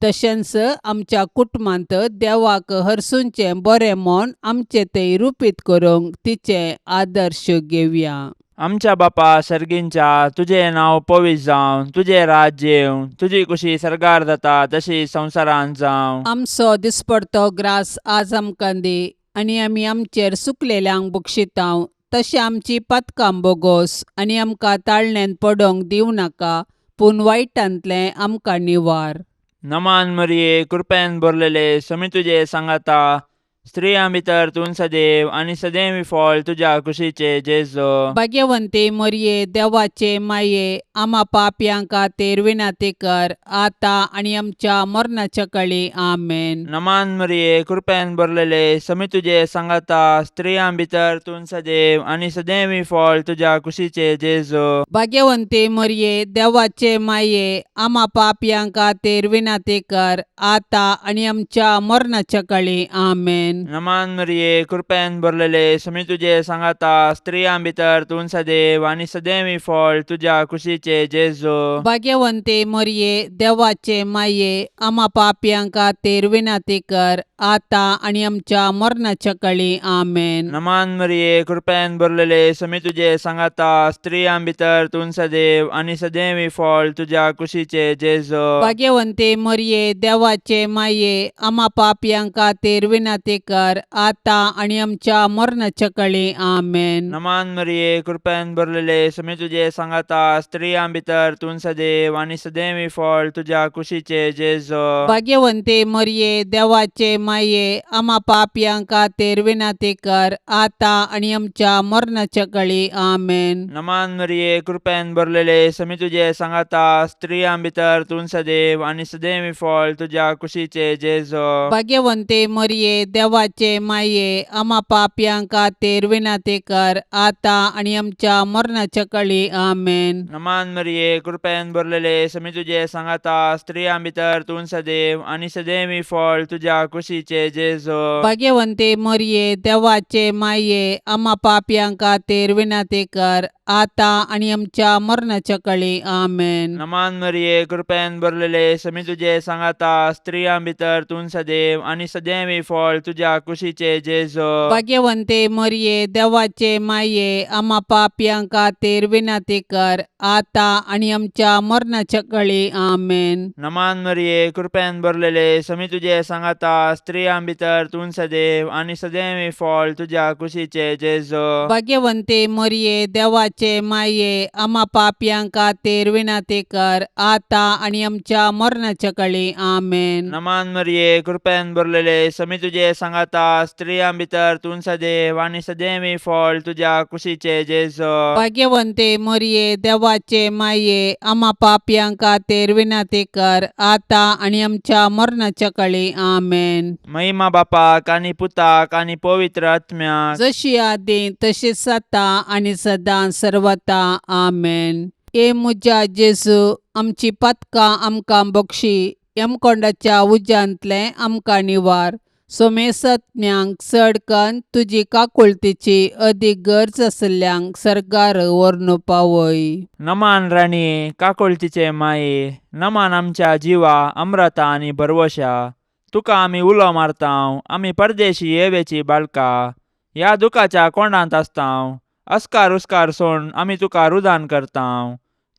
S2: तशेंच आमच्या कुटुंबांत देवाक हरसूंचें बरें म्हूण आमचें तें रुपीत करूंक तिचें आदर्श घेवया.
S3: आमच्या बापा सर्गींच्या, तुजें नांव पवित्र जावं, तुजें राज्य येवं, तुजी कुशी सर्गार जाता तशी संवसारांत जावं.
S2: आमचो दिसपडतो ग्रास आज आमकां दी आनी आमी आमचेर सुकलेल्यांक बक्षितांव तशें आमची पातकां बोगोस आनी आमकां ताळण्यांत पडोवंक दिवं नाका, पूण वायटांतलें आमकां निवार.
S3: नमान मरिये, कृपेन भरलेले, समी तुजे सांगाता, स्त्रियां भितर तूं सदैव आनी सदैव फळ तुज्या कुशीचे जेजो.
S2: भाग्यवंती मोरये, देवाचे माये, आमा पापयां खातीर विनंती कर, आतां आनी आमच्या मरणाच्या कळी. आमेन.
S3: नमान मरिये, कृपेन भरलेले, समी तुजे सांगाता, स्त्रियां भितर तूं सदैव आनी सदैव फळ तुज्या कुशीचे जेजो.
S2: भाग्यवंती मोरये, देवाचे माये, आमा पापयां खातीर विनंती कर, आतां आनी आमच्या मरणाच्या कळी. आमेन.
S3: नमान मरिये, कृपेन भरलेले, समी तुजे सांगाता, स्त्रियां भितर तूं सदैव आनी सदैव फळ तुज्या कुशीचे जेजो.
S2: भाग्यवंती मोरये, देवाचे माये, आमा पापयां खातीर विनंती कर, आतां आनी आमच्या मरणाच्या कळी. आमेन.
S3: नमान मरिये, कृपेन भरलेले, समी तुजे सांगाता, स्त्रियां भितर तूं सदैव आनी सदैव फळ तुज्या कुशीचे जेजो.
S2: भाग्यवंती मोरये, देवाचे माये, आमा पापयां खातीर विनंती कर, आतां आनी आमच्या मरणाच्या कळी. आमेन.
S3: नमान मरिये, कृपेन भरलेले, समी तुजे सांगाता, स्त्रियां भितर तूं सदैव आनी सदैव फळ तुज्या कुशीचे जेजो.
S2: भाग्यवंती मोरये, देवाचे माये, आमा पापयां खातीर विनंती कर, आतां आनी आमच्या मरणाच्या कळी. आमेन.
S3: नमान मरिये, कृपेन भरलेले, समी तुजे सांगाता, स्त्रियां भितर तूं सदैव आनी सदैव फळ तुज्या कुशीचे जेजो.
S2: भाग्यवंती मोरये, देवाचे माये, आमा पापयां खातीर विनंती कर, आतां आनी आमच्या मरणाच्या कळी. आमेन.
S3: नमान मरिये, कृपेन भरलेले, समी तुजे सांगाता, स्त्रियां भितर तूं सदैव आनी सदैव फळ तुज्या कुशीचे जेजो.
S2: भाग्यवंती मोरये, देवाचे माये, आमा पापयां खातीर विनंती कर, आतां आनी आमच्या मरणाच्या कळी. आमेन.
S3: नमान मरिये, कृपेन भरलेले, समी तुजे सांगाता, स्त्रियां भितर तूं सदैव आनी सदैवी फळ तुज्या कुशीचे जेजो.
S2: भाग्यवंते मरिये, देवाचे माये, आमा पापयां खातीर विनंती कर, आतां आनी आमच्या मरणाच्या कळी. आमेन.
S3: नमान मरिये, कृपेन भरलेले, समी तुजे सांगाता, स्त्रियां भितर तूं सदैव आनी सदैवी फळ तुज्या कुशीचे जेजो.
S2: भाग्यवंते मरिये, देवाचे माये, आमा पापयां खातीर विनंती कर, आतां आनी आमच्या मरणाच्या कळी. आमेन.
S3: नमान मरिये, कृपेन भरलेले, समी तुजे सांगाता, स्त्रियां भितर तूं सदैव आनी सदैवी फळ तुज्या कुशीचे जेजो.
S2: भाग्यवंते मरिये, देवाचे माये, आमा पापयां खातीर विनंती कर, आतां आनी आमच्या मरणाच्या कळी. आमेन.
S3: महिमा बापाक आनी पुताक आनी पवित्र आत्म्याक,
S2: जशी आदी तशीच आतां आनी सदां सर्वता. आमेन. ए म्हज्या जेजू, आमची पातकां आमकां बक्षी, यमकोंडाच्या उज्यांतलें आमकां निवार, सोमेसज्ञांक चड कन्न तुजी काकुळतीची अदीक गरज आशिल्ल्यांक सर्गार व्हरून पावय.
S3: नमान राणये, काकुळतीचे माये, नमान आमच्या जिवा अम्रता आनी भरवशा, तुका आमी उलो मारतांव, आमी परदेशी येवेची बाळका, ह्या दुखाच्या कोंडांत आसतांव, अस्कार उस्कार सोण आमी तुका रुदान करतांव,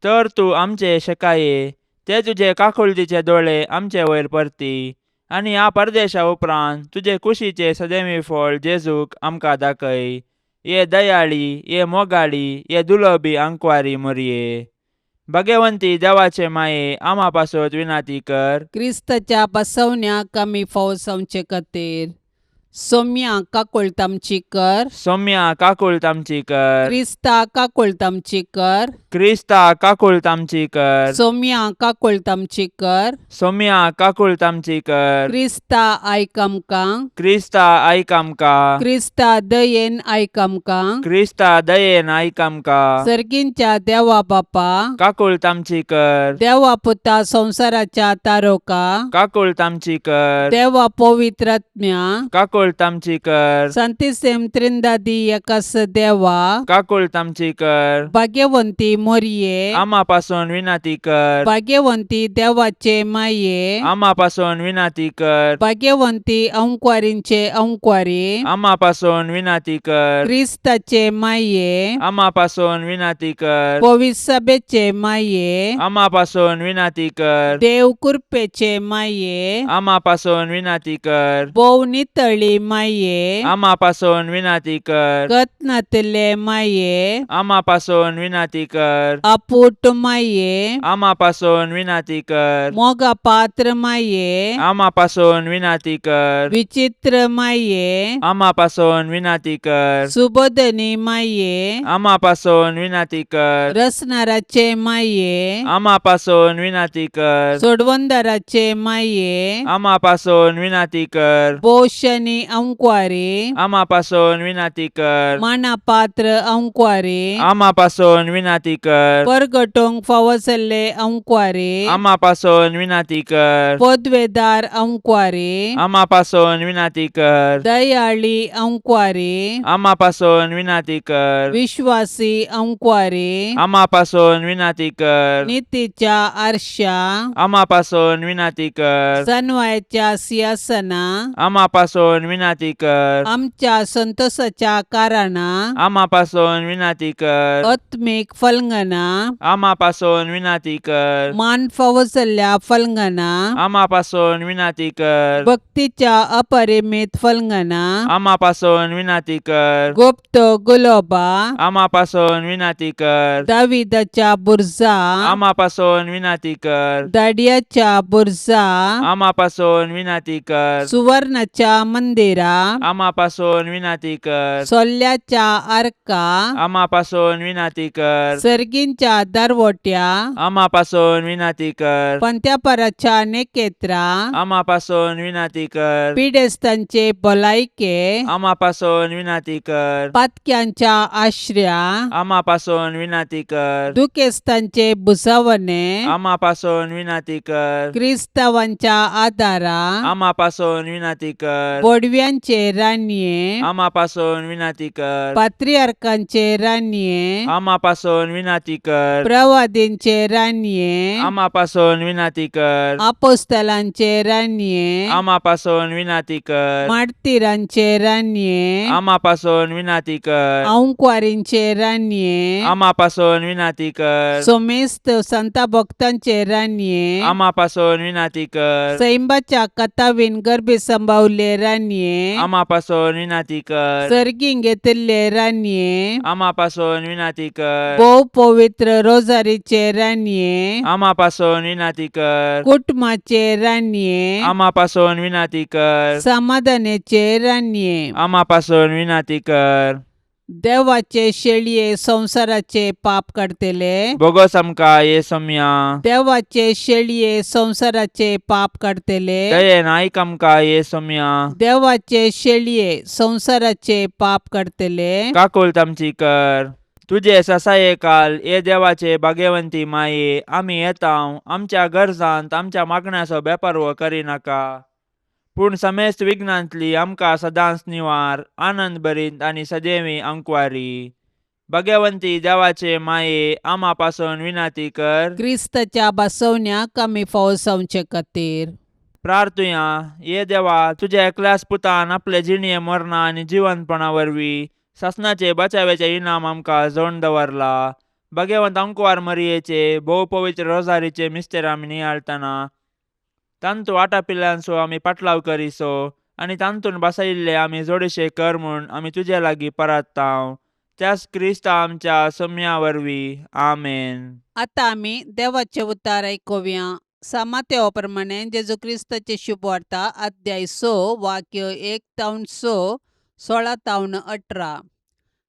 S3: तर तूं आमचे शेकाये ते तुजे काकुळतीचे दोळे आमचे वयर परती आनी ह्या परदेशा उपरांत तुजे कुशीचे सदैवी फळ जेजूक आमकां दाखय. ये दयाळी, ये मोगाळी, ये दुलबी आंकवारी मोरये, भगवंती देवाचे माये, आमा पासत विनाती कर.
S2: क्रिस्ताच्या बसवण्याक आमी फावो जावचे खातीर सोम्या काकुळट आमची कर.
S3: सौम्या काकुळट आमची कर.
S2: क्रिस्ता काकुळट आमची कर.
S3: क्रिस्ता काकुळट आमची कर.
S2: सोम्या काकुळट आमची कर.
S3: सौम्या काकुळट आमची कर.
S2: क्रिस्ता आयक आमकां.
S3: क्रिस्ता आयक आमकां.
S2: क्रिस्ता दयेन आयक आमकां.
S3: क्रिस्ता दयेन आयक आमकां.
S2: सर्गींच्या देवा बापा,
S3: काकुळट आमची कर.
S2: देवा पुता संवसाराच्या तारोका,
S3: काकुळट आमची कर.
S2: देवा पवित्रात्म्या,
S3: काकुळट आमची कर.
S2: संतिसेम त्रिंदादी एकास देवा,
S3: काकुळट आमची कर.
S2: भाग्यवंती मोरये,
S3: आमा पासून विनंती कर.
S2: भाग्यवंती देवाचे माये,
S3: आमा पासून विनंती कर.
S2: भाग्यवंती अंकवारींचे अंकवारी,
S3: आमा पासून विनंती कर.
S2: क्रिस्ताचे माये,
S3: आमा पासून विनंती कर.
S2: पविसभेचे माये,
S3: आमा पासून विनंती कर.
S2: देव कृपेचे माये,
S3: आमा पासून विनंती कर.
S2: भोव नितळी माये,
S3: आमा पासून विनंती कर.
S2: कत्नातले माये,
S3: आमा पासून विनंती कर.
S2: अपूट माये,
S3: आमा पासून विनंती कर.
S2: मोगा पात्र माये,
S3: आमा पासून विनंती कर.
S2: विचित्र माये,
S3: आमा पासून विनंती कर.
S2: सुबोधनी माये,
S3: आमा पासून विनंती कर.
S2: रसनाराचे माये,
S3: आमा पासून विनंती कर.
S2: सोडवंदाराचे माये,
S3: आमा पासून विनंती कर.
S2: पोशनी अंकवारी,
S3: आमा पासून विनंती कर.
S2: मानापात्र अंकवारी,
S3: आमा पासून विनंती कर.
S2: परगटोंक फावो जाल्ले अंकवारी,
S3: आमा पासून विनंती कर.
S2: पदवेदार अंकवारी,
S3: आमा पासून विनंती कर.
S2: दयाळी अंकवारी,
S3: आमा पासून विनंती कर.
S2: विश्वासी अंकवारी,
S3: आमा पासून विनंती कर.
S2: नितीच्या आरशा,
S3: आमा पासून विनंती कर.
S2: सनवायाच्या सिंहासना,
S3: आमा पासून विनंती कर.
S2: आमच्या संतोषाच्या कारणा,
S3: आमा पासून विनंती कर.
S2: आत्मीक फलंगना,
S3: आमा पासून विनंती कर.
S2: मान फावो जाल्ल्या फलंगना,
S3: आमा पासून विनंती कर.
S2: भक्तीच्या अपरिमित फलंगना,
S3: आमा पासून विनंती कर.
S2: गुप्त गुलोबा,
S3: आमा पासून विनंती कर.
S2: दाविदाच्या बुर्जा,
S3: आमा पासून विनंती कर.
S2: दाडियाच्या बुर्जा,
S3: आमा पासून विनंती कर.
S2: सुवर्णाच्या मंदिरा,
S3: आमा पासून विनंती कर.
S2: सोल्ल्याच्या आर्का,
S3: आमा पासून विनंती कर.
S2: सर्गींच्या दरवट्या,
S3: आमा पासून विनंती कर.
S2: पंत्यापराच्या नेकेत्रा,
S3: आमा पासून विनंती कर.
S2: पिडेस्तांचे भलायके,
S3: आमा पासून विनंती कर.
S2: पातक्यांच्या आश्र्या,
S3: आमा पासून विनंती कर.
S2: दुखेस्तांचे भुजावणे,
S3: आमा पासून विनंती कर.
S2: क्रिस्तावांच्या आदारा,
S3: आमा पासून विनंती कर.
S2: बोडव्या बडव्यांचे रानये,
S3: आमा पासून विनाती कर.
S2: पात्रियार्कांचे रानये,
S3: आमा पासून विनाती कर.
S2: प्रवादींचे रानये,
S3: आमा पासून विनाती कर.
S2: आपोस्तलांचे रानये,
S3: आमा पासून विनाती कर.
S2: मार्तीरांचे रानये,
S3: आमा पासून विनाती कर.
S2: आंकवारींचे रानये,
S3: आमा पासून विनाती कर.
S2: सोमेस्त संता भक्तांचे रानये,
S3: आमा पासून विनाती कर.
S2: सैंबाच्या कथावीन गर्भी संभावले रानये,
S3: आमा पासून विनाती कर.
S2: सर्गीं घेतिल्ले रानये,
S3: आमा पासून विनाती कर.
S2: भोव पवित्र रोजारीचे रानये,
S3: आमा पासून विनाती कर.
S2: कुटुंबाचे रानये,
S3: आमा पासून विनाती कर.
S2: समाधानाचे रानये,
S3: आमा पासून विनाती कर.
S2: देवाचे शेळये संवसाराचे पाप काडतले,
S3: बोगोस आमकां ये सोम्या.
S2: देवाचे शेळये संवसाराचे पाप काडतले,
S3: दयेन आयक आमकां ये सोम्या.
S2: देवाचे शेळये संवसाराचे पाप काडतले,
S3: काकुळट आमची कर. तुजे ससाये काल ये देवाचे भाग्यवंती माये, आमी येता आमच्या गरजांत आमच्या मागण्याचो बेपारवो करिनाका, पूण समेस्त विघ्नांतली आमकां सदांच निवार, आनंद भरीत आनी सदैवी अंकवारी. भाग्यवंती देवाचे माये, आमा पासून विनाती कर.
S2: क्रिस्ताच्या बसवण्याक आमी फावो जावचे खातीर.
S3: प्रार्थुया. ये देवा, तुज्या एकल्याच पुतान आपले जिणये मरणा आनी जिवंतपणा वरवीं सासणाचे बचाव्याचे इनाम आमकां जोडून दवरला. भाग्यवंत अंकवार मरियेचे भोव पवित्र रोजारीचे मिस्तेर आमी नियाळतना तांतू आटापिल्ल्यांचो आमी पाटलाव करिसो आनी तांतून बसयिल्ले आमी जोडीशे कर म्हूण आमी तुजे लागीं परात्तांव, त्याच क्रिस्ता आमच्या सम्या वरवीं. आमेन.
S2: आतां आमी देवाचे उतार आयकुया. सामातेवा प्रमाणे जेजू क्रिस्ताची शुभवार्ता, अध्याय 6, वाक्य 1 तावन 6, 16 तावन 18.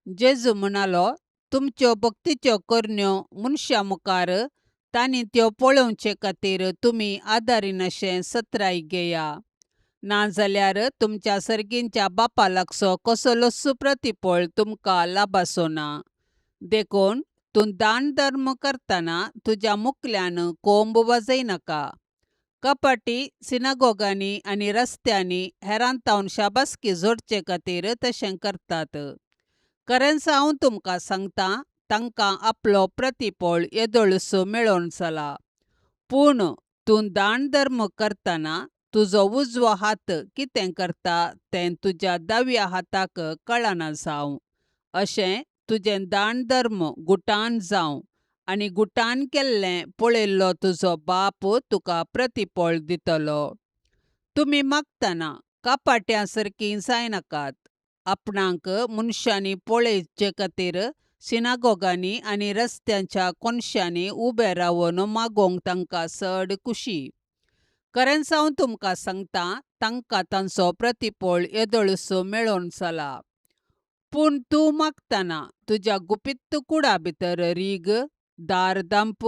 S2: जेजू म्हणालो, तुमच्यो भक्तीच्यो करण्यो मनशां मुखार तांणी त्यो पळोवचे खातीर तुमी आदारिनाशें सत्राय घेया, नाजाल्यार तुमच्या सर्गींच्या बापा लागचो कसलोच प्रतिफळ तुमकां लाभाचो ना. देखून तूं दान धर्म करतना तुज्या मुखल्यान कोंब वाजयनाका. कपाटी सिनागोगांनी आनी रस्त्यांनी हेरां शाबासकी जोडचे खातीर तशें करतात. खरेंच हांव तुमकां सांगता, तांकां आपलो प्रतिफळ येदोळसो मेळोवन जाला. पूण तूं दान धर्म करतना तुजो उजवो हात कितें करता तें तुज्या दाव्या हाताक कळना जावं. अशें तुजें दान धर्म गुटान जावं आनी गुटान केल्लें पळयल्लो तुजो बाप तुका प्रतिफळ दितलो. तुमी मागतना कपाट्यां सारकीं जायनाकात. आपणाक मनशांनी पळोवचे खातीर सिनागोगांनी आनी रस्त्यांच्या कोनशांनी उबे रावन मागोवंक तांकां चड खुशी. खरेंच हांव तुमकां सांगता, तांकां तांचो प्रतिफळ येदोळसो मेळोवन जाला. पूण तूं मागतना तुज्या गुपीत कुडा भितर रीग, दार दांप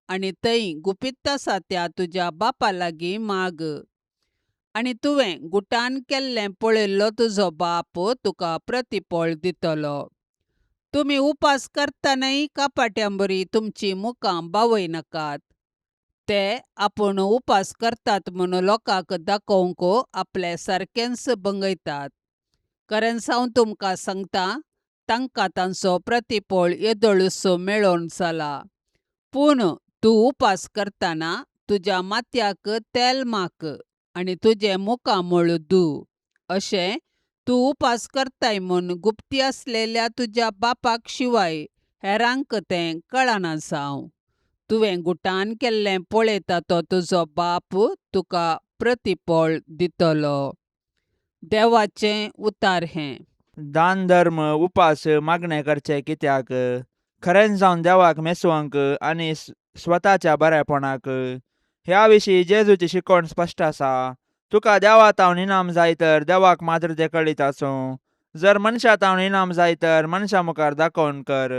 S2: आनी थंय गुपीत आसा त्या तुज्या बापा लागीं माग, आनी तुवें गुटान केल्लें पळयल्लो तुजो बाप तुका प्रतिफळ दितलो. तुमी उपास करतनाय कपाट्यां बरी तुमचीं मुखां बावयनाकात. ते आपूण उपास करतात म्हूण लोकांक दाखोवंक आपले सारकेंच भंगयतात. खरेंच हांव तुमकां सांगता, तांकां तांचो प्रतिफळ येदोळसो मेळोवन जाला. पूण तूं उपास करतना तुज्या माथ्याक तेल माक आनी तुजें मुखामळ धू. अशें तूं उपास करताय म्हूण गुप्ती आसलेल्या तुज्या बापाक शिवाय हेरांक तें कळना जावं. तुवें गुटान केल्लें पळयता तो तुजो बाप तुका प्रतिफळ दितलो. देवाचें उतार हें.
S3: दान धर्म उपास मागणें करचें कित्याक? खरेंच जावन देवाक मेसोवंक आनी स्वताच्या बरेपणाक. ह्या विशीं जेजूची शिकवण स्पश्ट आसा. तुका देवा तावन इनाम जाय तर देवाक मात्र तें कळीत आसूं. जर मनशा तावन इनाम जाय तर मनशा मुखार दाखोवन कर.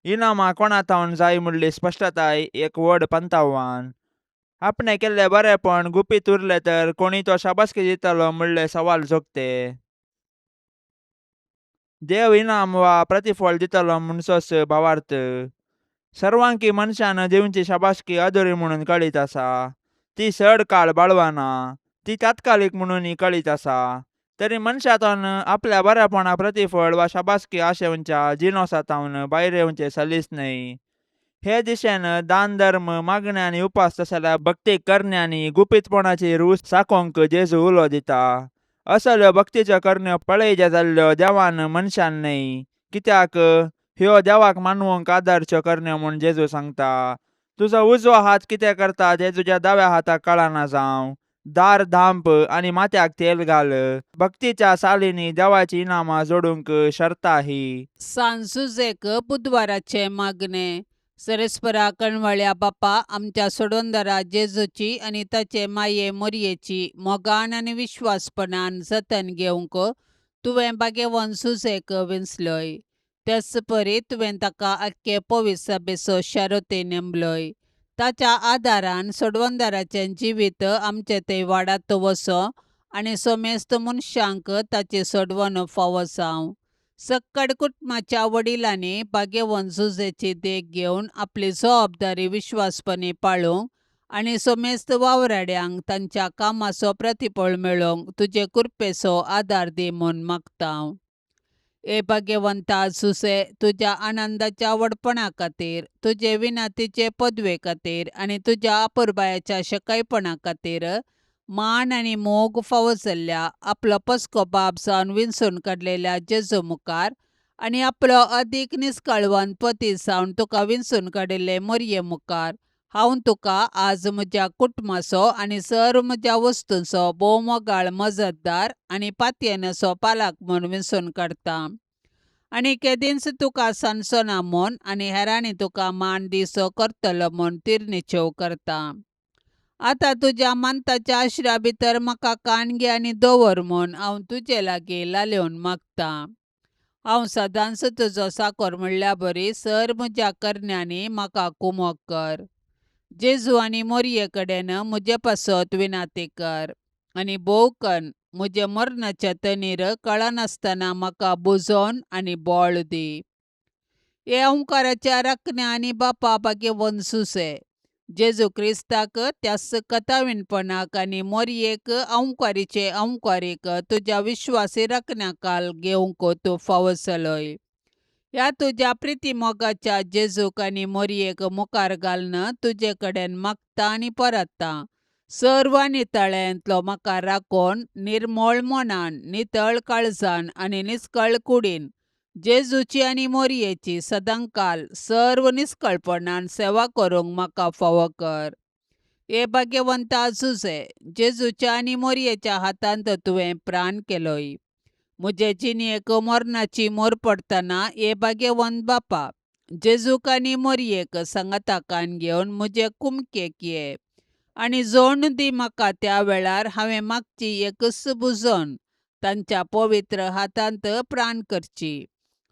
S3: इनामां कोणा तावन जाय म्हणली स्पश्टताय एक व्हड पंतावान. आपणें केल्लें बरेपण गुपीत उरलें तर कोणी तो शाबासकी दितलो म्हणलें सवाल जोगते. देव इनाम वा प्रतिफळ दितलो म्हणसोच भावार्थ. सर्वांकी मनशान दिवची शाबासकी अदुरी म्हणून कळीत आसा. ती चड काळ बाळवाना. ती तात्कालीक म्हणून कळीत आसा. तरी मनशातून आपल्या बऱ्यापणा प्रतिफळ वा शाबासकी आशेवच्या जिनोसातावन भायर येवचें सलीस न्हय. हे दिशेन दान धर्म मागण्या आनी उपास तसल्या भक्ती करण्यांनी गुपीतपणाची रूच साकोंक जेजू उलो दिता. असल्यो भक्तीच्यो करण्यो पळयजे जाल्ल्यो देवान मनशान न्हय, कित्याक ह्यो देवाक मानवंक आदारच्यो करण्यो म्हूण जेजू सांगता. तुजो उजवो हात कितें करता तें तुज्या दाव्या हाताक कळना जावं. दार धांप आनी माथ्याक तेल घाल. भक्तीच्या सालींनी देवाचीं इनामां जोडूंक शर्ता ही.
S2: सांजुजेक बुधवाराचें मागणें. सरेस्परा कणवळ्या बापा, आमच्या सोडवणदारा जेजूची आनी ताचे माये मोरयेची मोगान आनी विश्वासपणान जतन घेवंक तुवें भाग्यवान सुजेक विंचलोय. तेच परी तुवें ताका आख्खे पवित्र सभेचो शारोती नेमलोय. ताच्या आदारान सोडवणदाराचें जिवीत आमचें थंय वाडात वचो आनी समेस्त मनशांक ताची सोडवण फावो जावं. सक्कड कुटुंबाच्या वडिलांनी भाग्यवंत जुजेची देख घेवन आपली जबाबदारी विश्वासपणी पाळूंक आनी समेस्त वावराड्यांक तांच्या कामाचो प्रतिफळ मेळोवंक तुजे कृपेचो आदार दी म्हूण मागता. हे भाग्यवंता जुसे, तुज्या आनंदाच्या व्हडपणा खातीर, तुजे विनंतीचे पदवे खातीर आनी तुज्या अपुरबायेच्या शकयपणा खातीर मान आनी मोग फावो जाल्ल्या आपलो पसको बाप जावन विंचून काडलेल्या जेजू मुखार आनी आपलो अदीक निस्कळवंत पती जावन तुका विंचून काडिल्ले मोरये मुखार हांव तुका आज म्हज्या कुटुंबाचो आनी सर्व म्हज्या वस्तूंचो भोव मोगाळ मजतदार आनी पातयेनाचो पालक म्हूण विंचून काडटा आनी केदींच तुका सांजचो ना म्हूण आनी हेरांनी तुका मान दिसो करतलो म्हूण तिरनिचेव करता. आतां तुज्या मानताच्या आश्र्या भितर म्हाका कान घे आनी दवर म्हूण हांव तुजे लागीं लालेवन मागतां. हांव सदांच तुजो साकोर म्हणल्या बरी सर म्हज्या करण्यांनी म्हाका कुमोक कर. जेजू आनी मोरये कडेन म्हजे पासत विनाती कर आनी भोव कन्न म्हजे मरणाच्या तणीर कळनासतना म्हाका बुजोवन आनी बळ दी. हे ओंकाराच्या राखण्या आनी बापा भाग्यवंत सुसे, जेजू क्रिस्ताक त्याच कथावीणपणाक आनी मोरयेक ओंकारीचे ओंकारीक तुज्या विश्वासी राखण्याकाल घेवंक तूं फावो जालोय. ह्या तुज्या प्रिती मोगाच्या जेजूक आनी मोरयेक मुखार घालून तुजे कडेन मागता आनी परत्ता. सर्व नितळ्यांतलो म्हाका राखून निर्मळ मनान, नितळ काळजान आनी निस्कळ कुडीन जेजूची आनी मोरयेची सदांकाल सर्व निस्कळपणान सेवा करूंक म्हाका फावो कर. हे भाग्यवंता जुजे, जेजूच्या आनी मोरयेच्या हातांत तुवें प्राण केलोय. म्हजे जिणेक मरणाची मोर पडटना हे भाग्यवंत बापा, जेजूक आनी मोरयेक सांगाता कान घेवन म्हजे कुमकेक ये आनी जोण दी म्हाका त्या वेळार हांवें मागची एकच बुजोवन तांच्या पवित्र हातांत प्राण करची.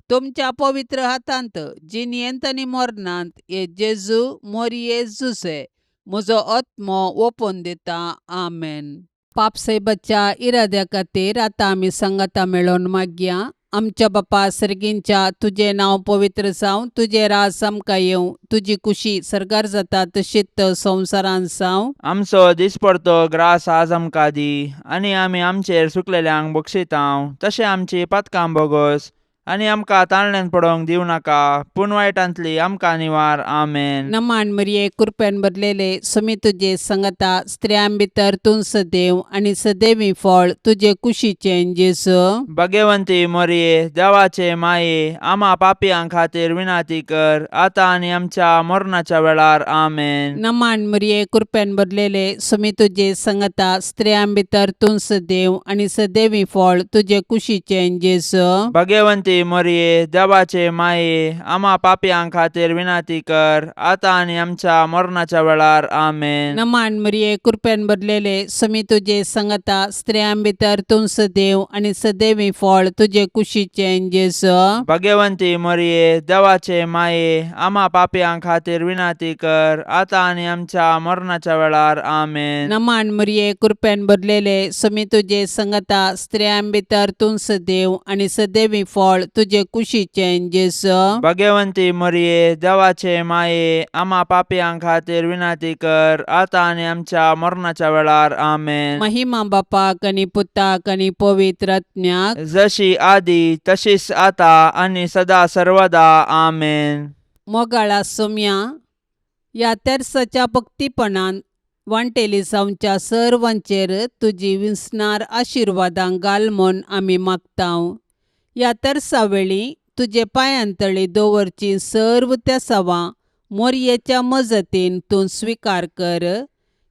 S2: तुमच्या पवित्र हातांत जिणेंत आनी मरणांत हे जेजू मोरये जुजे म्हजो आत्मो ओपून दिता. आमेन. पापसायबाच्या इराद्या खातीर आतां आमी सांगाता मेळोवन मागया. आमच्या बापा सर्गींच्या, तुजें नांव पवित्र जावं, तुजें राज आमकां येवं, तुजी कुशी सर्गार जाता तशीच संवसारांत जावं.
S3: आमचो दिसपडतो ग्रास आज आमकां दी आनी आमी आमचेर सुकलेल्यांक बक्षितांव तशें आमची पातकां बोगोस आनी आमकां ताळण्यान पडोवंक दिवं नाका, पूण वायटांतली आमकां निवार. आमेन.
S2: नमान मरिये, कृपेन भरलेले, सुमी तुजे संगता, स्त्रियां भितर तूं सदैव आनी सदैवी फळ तुजे कुशीचें जेजू.
S3: भाग्यवंती मोरये, देवाचे माये, आमा पापयां खातीर विनंती कर आतां आनी आमच्या मरणाच्या वेळार. आमेन.
S2: नमान मरिये, कृपेन भरलेले, सुमी तुजे संगता, स्त्रियां भितर तूं सदैव आनी सदैवी फळ तुजे कुशीचें जेजू.
S3: भाग्यवंती मोरये, देवाचे माये, आमा पापयां खातीर विनंती कर आतां आनी आमच्या मरणाच्या वेळार. आमेन.
S2: नमान मरिये, कृपेन भरलेले, सुमी तुजे संगता, स्त्रियां भितर तूं सदैव आनी सदैवी फळ तुजे कुशीचें जेजू.
S3: भाग्यवंती मोरये, देवाचे माये, आमा पापयां खातीर विनंती कर आतां आनी आमच्या मरणाच्या वेळार. आमेन.
S2: नमान मरिये, कृपेन भरलेले, सुमी तुजे संगता, स्त्रियां भितर तूं सदैव आनी सदैवी फळ फळ तुजे कुशीचें जेजू.
S3: भगवंती मरिये, देवाचे माये, आमा पापयां खातीर विनंती कर, आतां आनी आमच्या मरणाच्या वेळार. आमेन.
S2: महिमा बापाक आनी पुताक आनी पवित्र आत्म्याक.
S3: जशी आदी तशीच आता आनी सदा सर्वदा. आमेन.
S2: मोगाळा सोम्या, ह्या तेर्साच्या भक्तीपणान वांटेली जावच्या सर्वांचेर तुजी विसणार आशिर्वादां घाल म्हूण आमी मागतांव. ह्या तेर्सा वेळी तुजे पांयांतळी दवरची सर्व तेसावां मोरयेच्या मजतीन तूं स्विकार कर.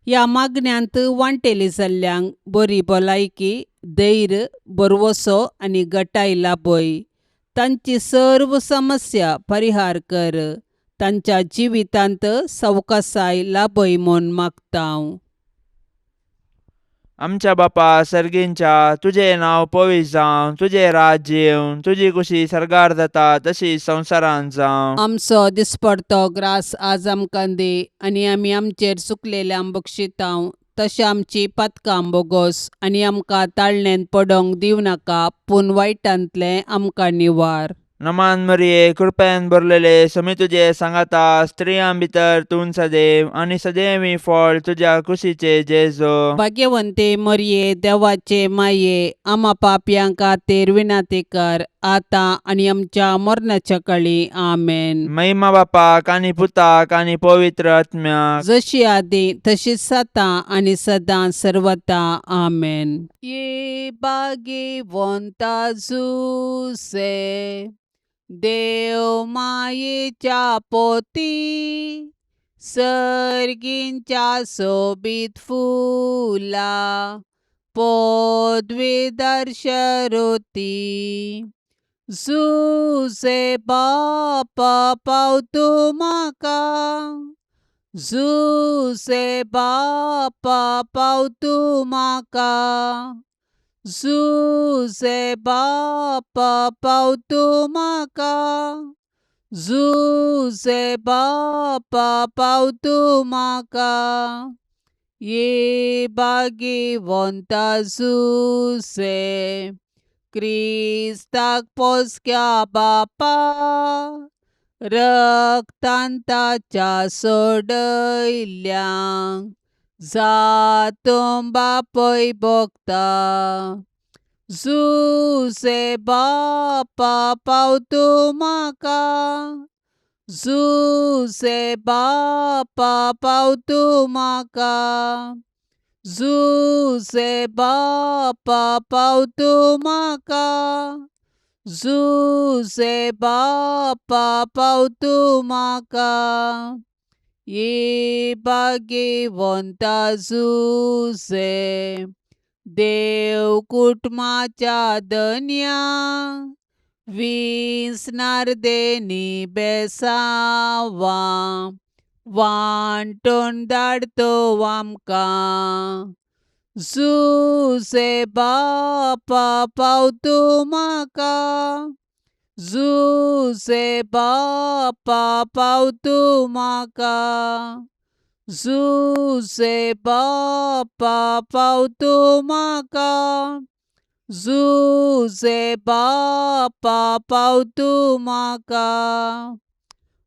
S2: ह्या मागण्यांत वांटेली जाल्ल्यांक बरी भलायकी, धैर्य, भरवसो आनी गटाय लाभय. तांची सर्व समस्या परिहार कर. तांच्या जिवितांत सवकासाय लाभय म्हूण मागतांव.
S3: आमच्या बापा सर्गींच्या, तुजें नांव पवित्र जावं, तुजें राज्य येवं, तुजी कुशी सर्गार जाता तशी संवसारांत जावं.
S2: आमचो दिसपडतो ग्रास आज आमकां दी आनी आमी आमचेर चुकलेल्यांक बक्षितांव तशें आमची पातकां बोगोस आनी आमकां ताळणेंत पडोंक दिवं नाका, पूण वायटांतलें आमकां निवार.
S3: नमान मरिये, कृपेन भरलेले, समी तुजे सांगाता, स्त्रियां भितर तूं सदैव आनी सदैवी फळ तुज्या कुशीचे जेजो.
S2: भाग्यवंते मरिये, देवाचे माये, आमा पापयां खातीर विनंती कर, आतां आनी आमच्या मरणाच्या कळी. आमेन.
S3: महिमा बापाक आनी पुताक आनी पवित्र आत्म्याक.
S2: जशी आदी तशीच आतां आनी सदां सर्वता. आमेन. ये भाग्यवंता जुसे, देव मायेच्या पोती, सर्गींच्या सोबीत फुला पदवीधर शरुती. जुसे बापा पावतू म्हाका, जुसे बापा पावतू म्हाका, जुसे बापा पावतू म्हाका, जुसे बापा पावतू म्हाका. ये भाग्यवंता जुसे, क्रिस्ताक पोसक्या बापा, रक्तान ताच्या सोडयल्ल्यांक जातूं बापय भोगता. जुसे बापा पावतू म्हाका, जुसे बापा पावतू म्हाका, जुसे बापा पावतू म्हाका, जुसे बापा पावतू म्हाका. ये भाग्यवंता जुसे, देव कुटुंबाच्या धन्या, विसणार देनी बेसांवां वांटून धाडतो आमकां. जुसे बापा पावतू म्हाका, जुसे बापा पावतू म्हाका, जुसे बापा पावतू म्हाका, जुसे बापा पावतू म्हाका.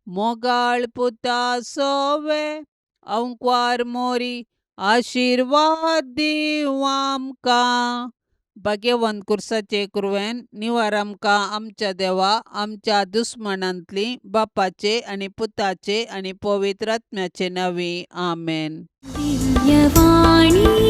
S2: मोगाळ पुता सोवे अंकवार मोरी, आशिर्वाद दिवं आमकां. भाग्यवंत कुर्साचे कुरवेन निवार आमकां आमच्या देवा आमच्या दुस्मनांतली, बापाचे आनी पुताचे आनी पवित्र आत्म्याचे नांवी. आमेन.
S1: दिव्यवाणी.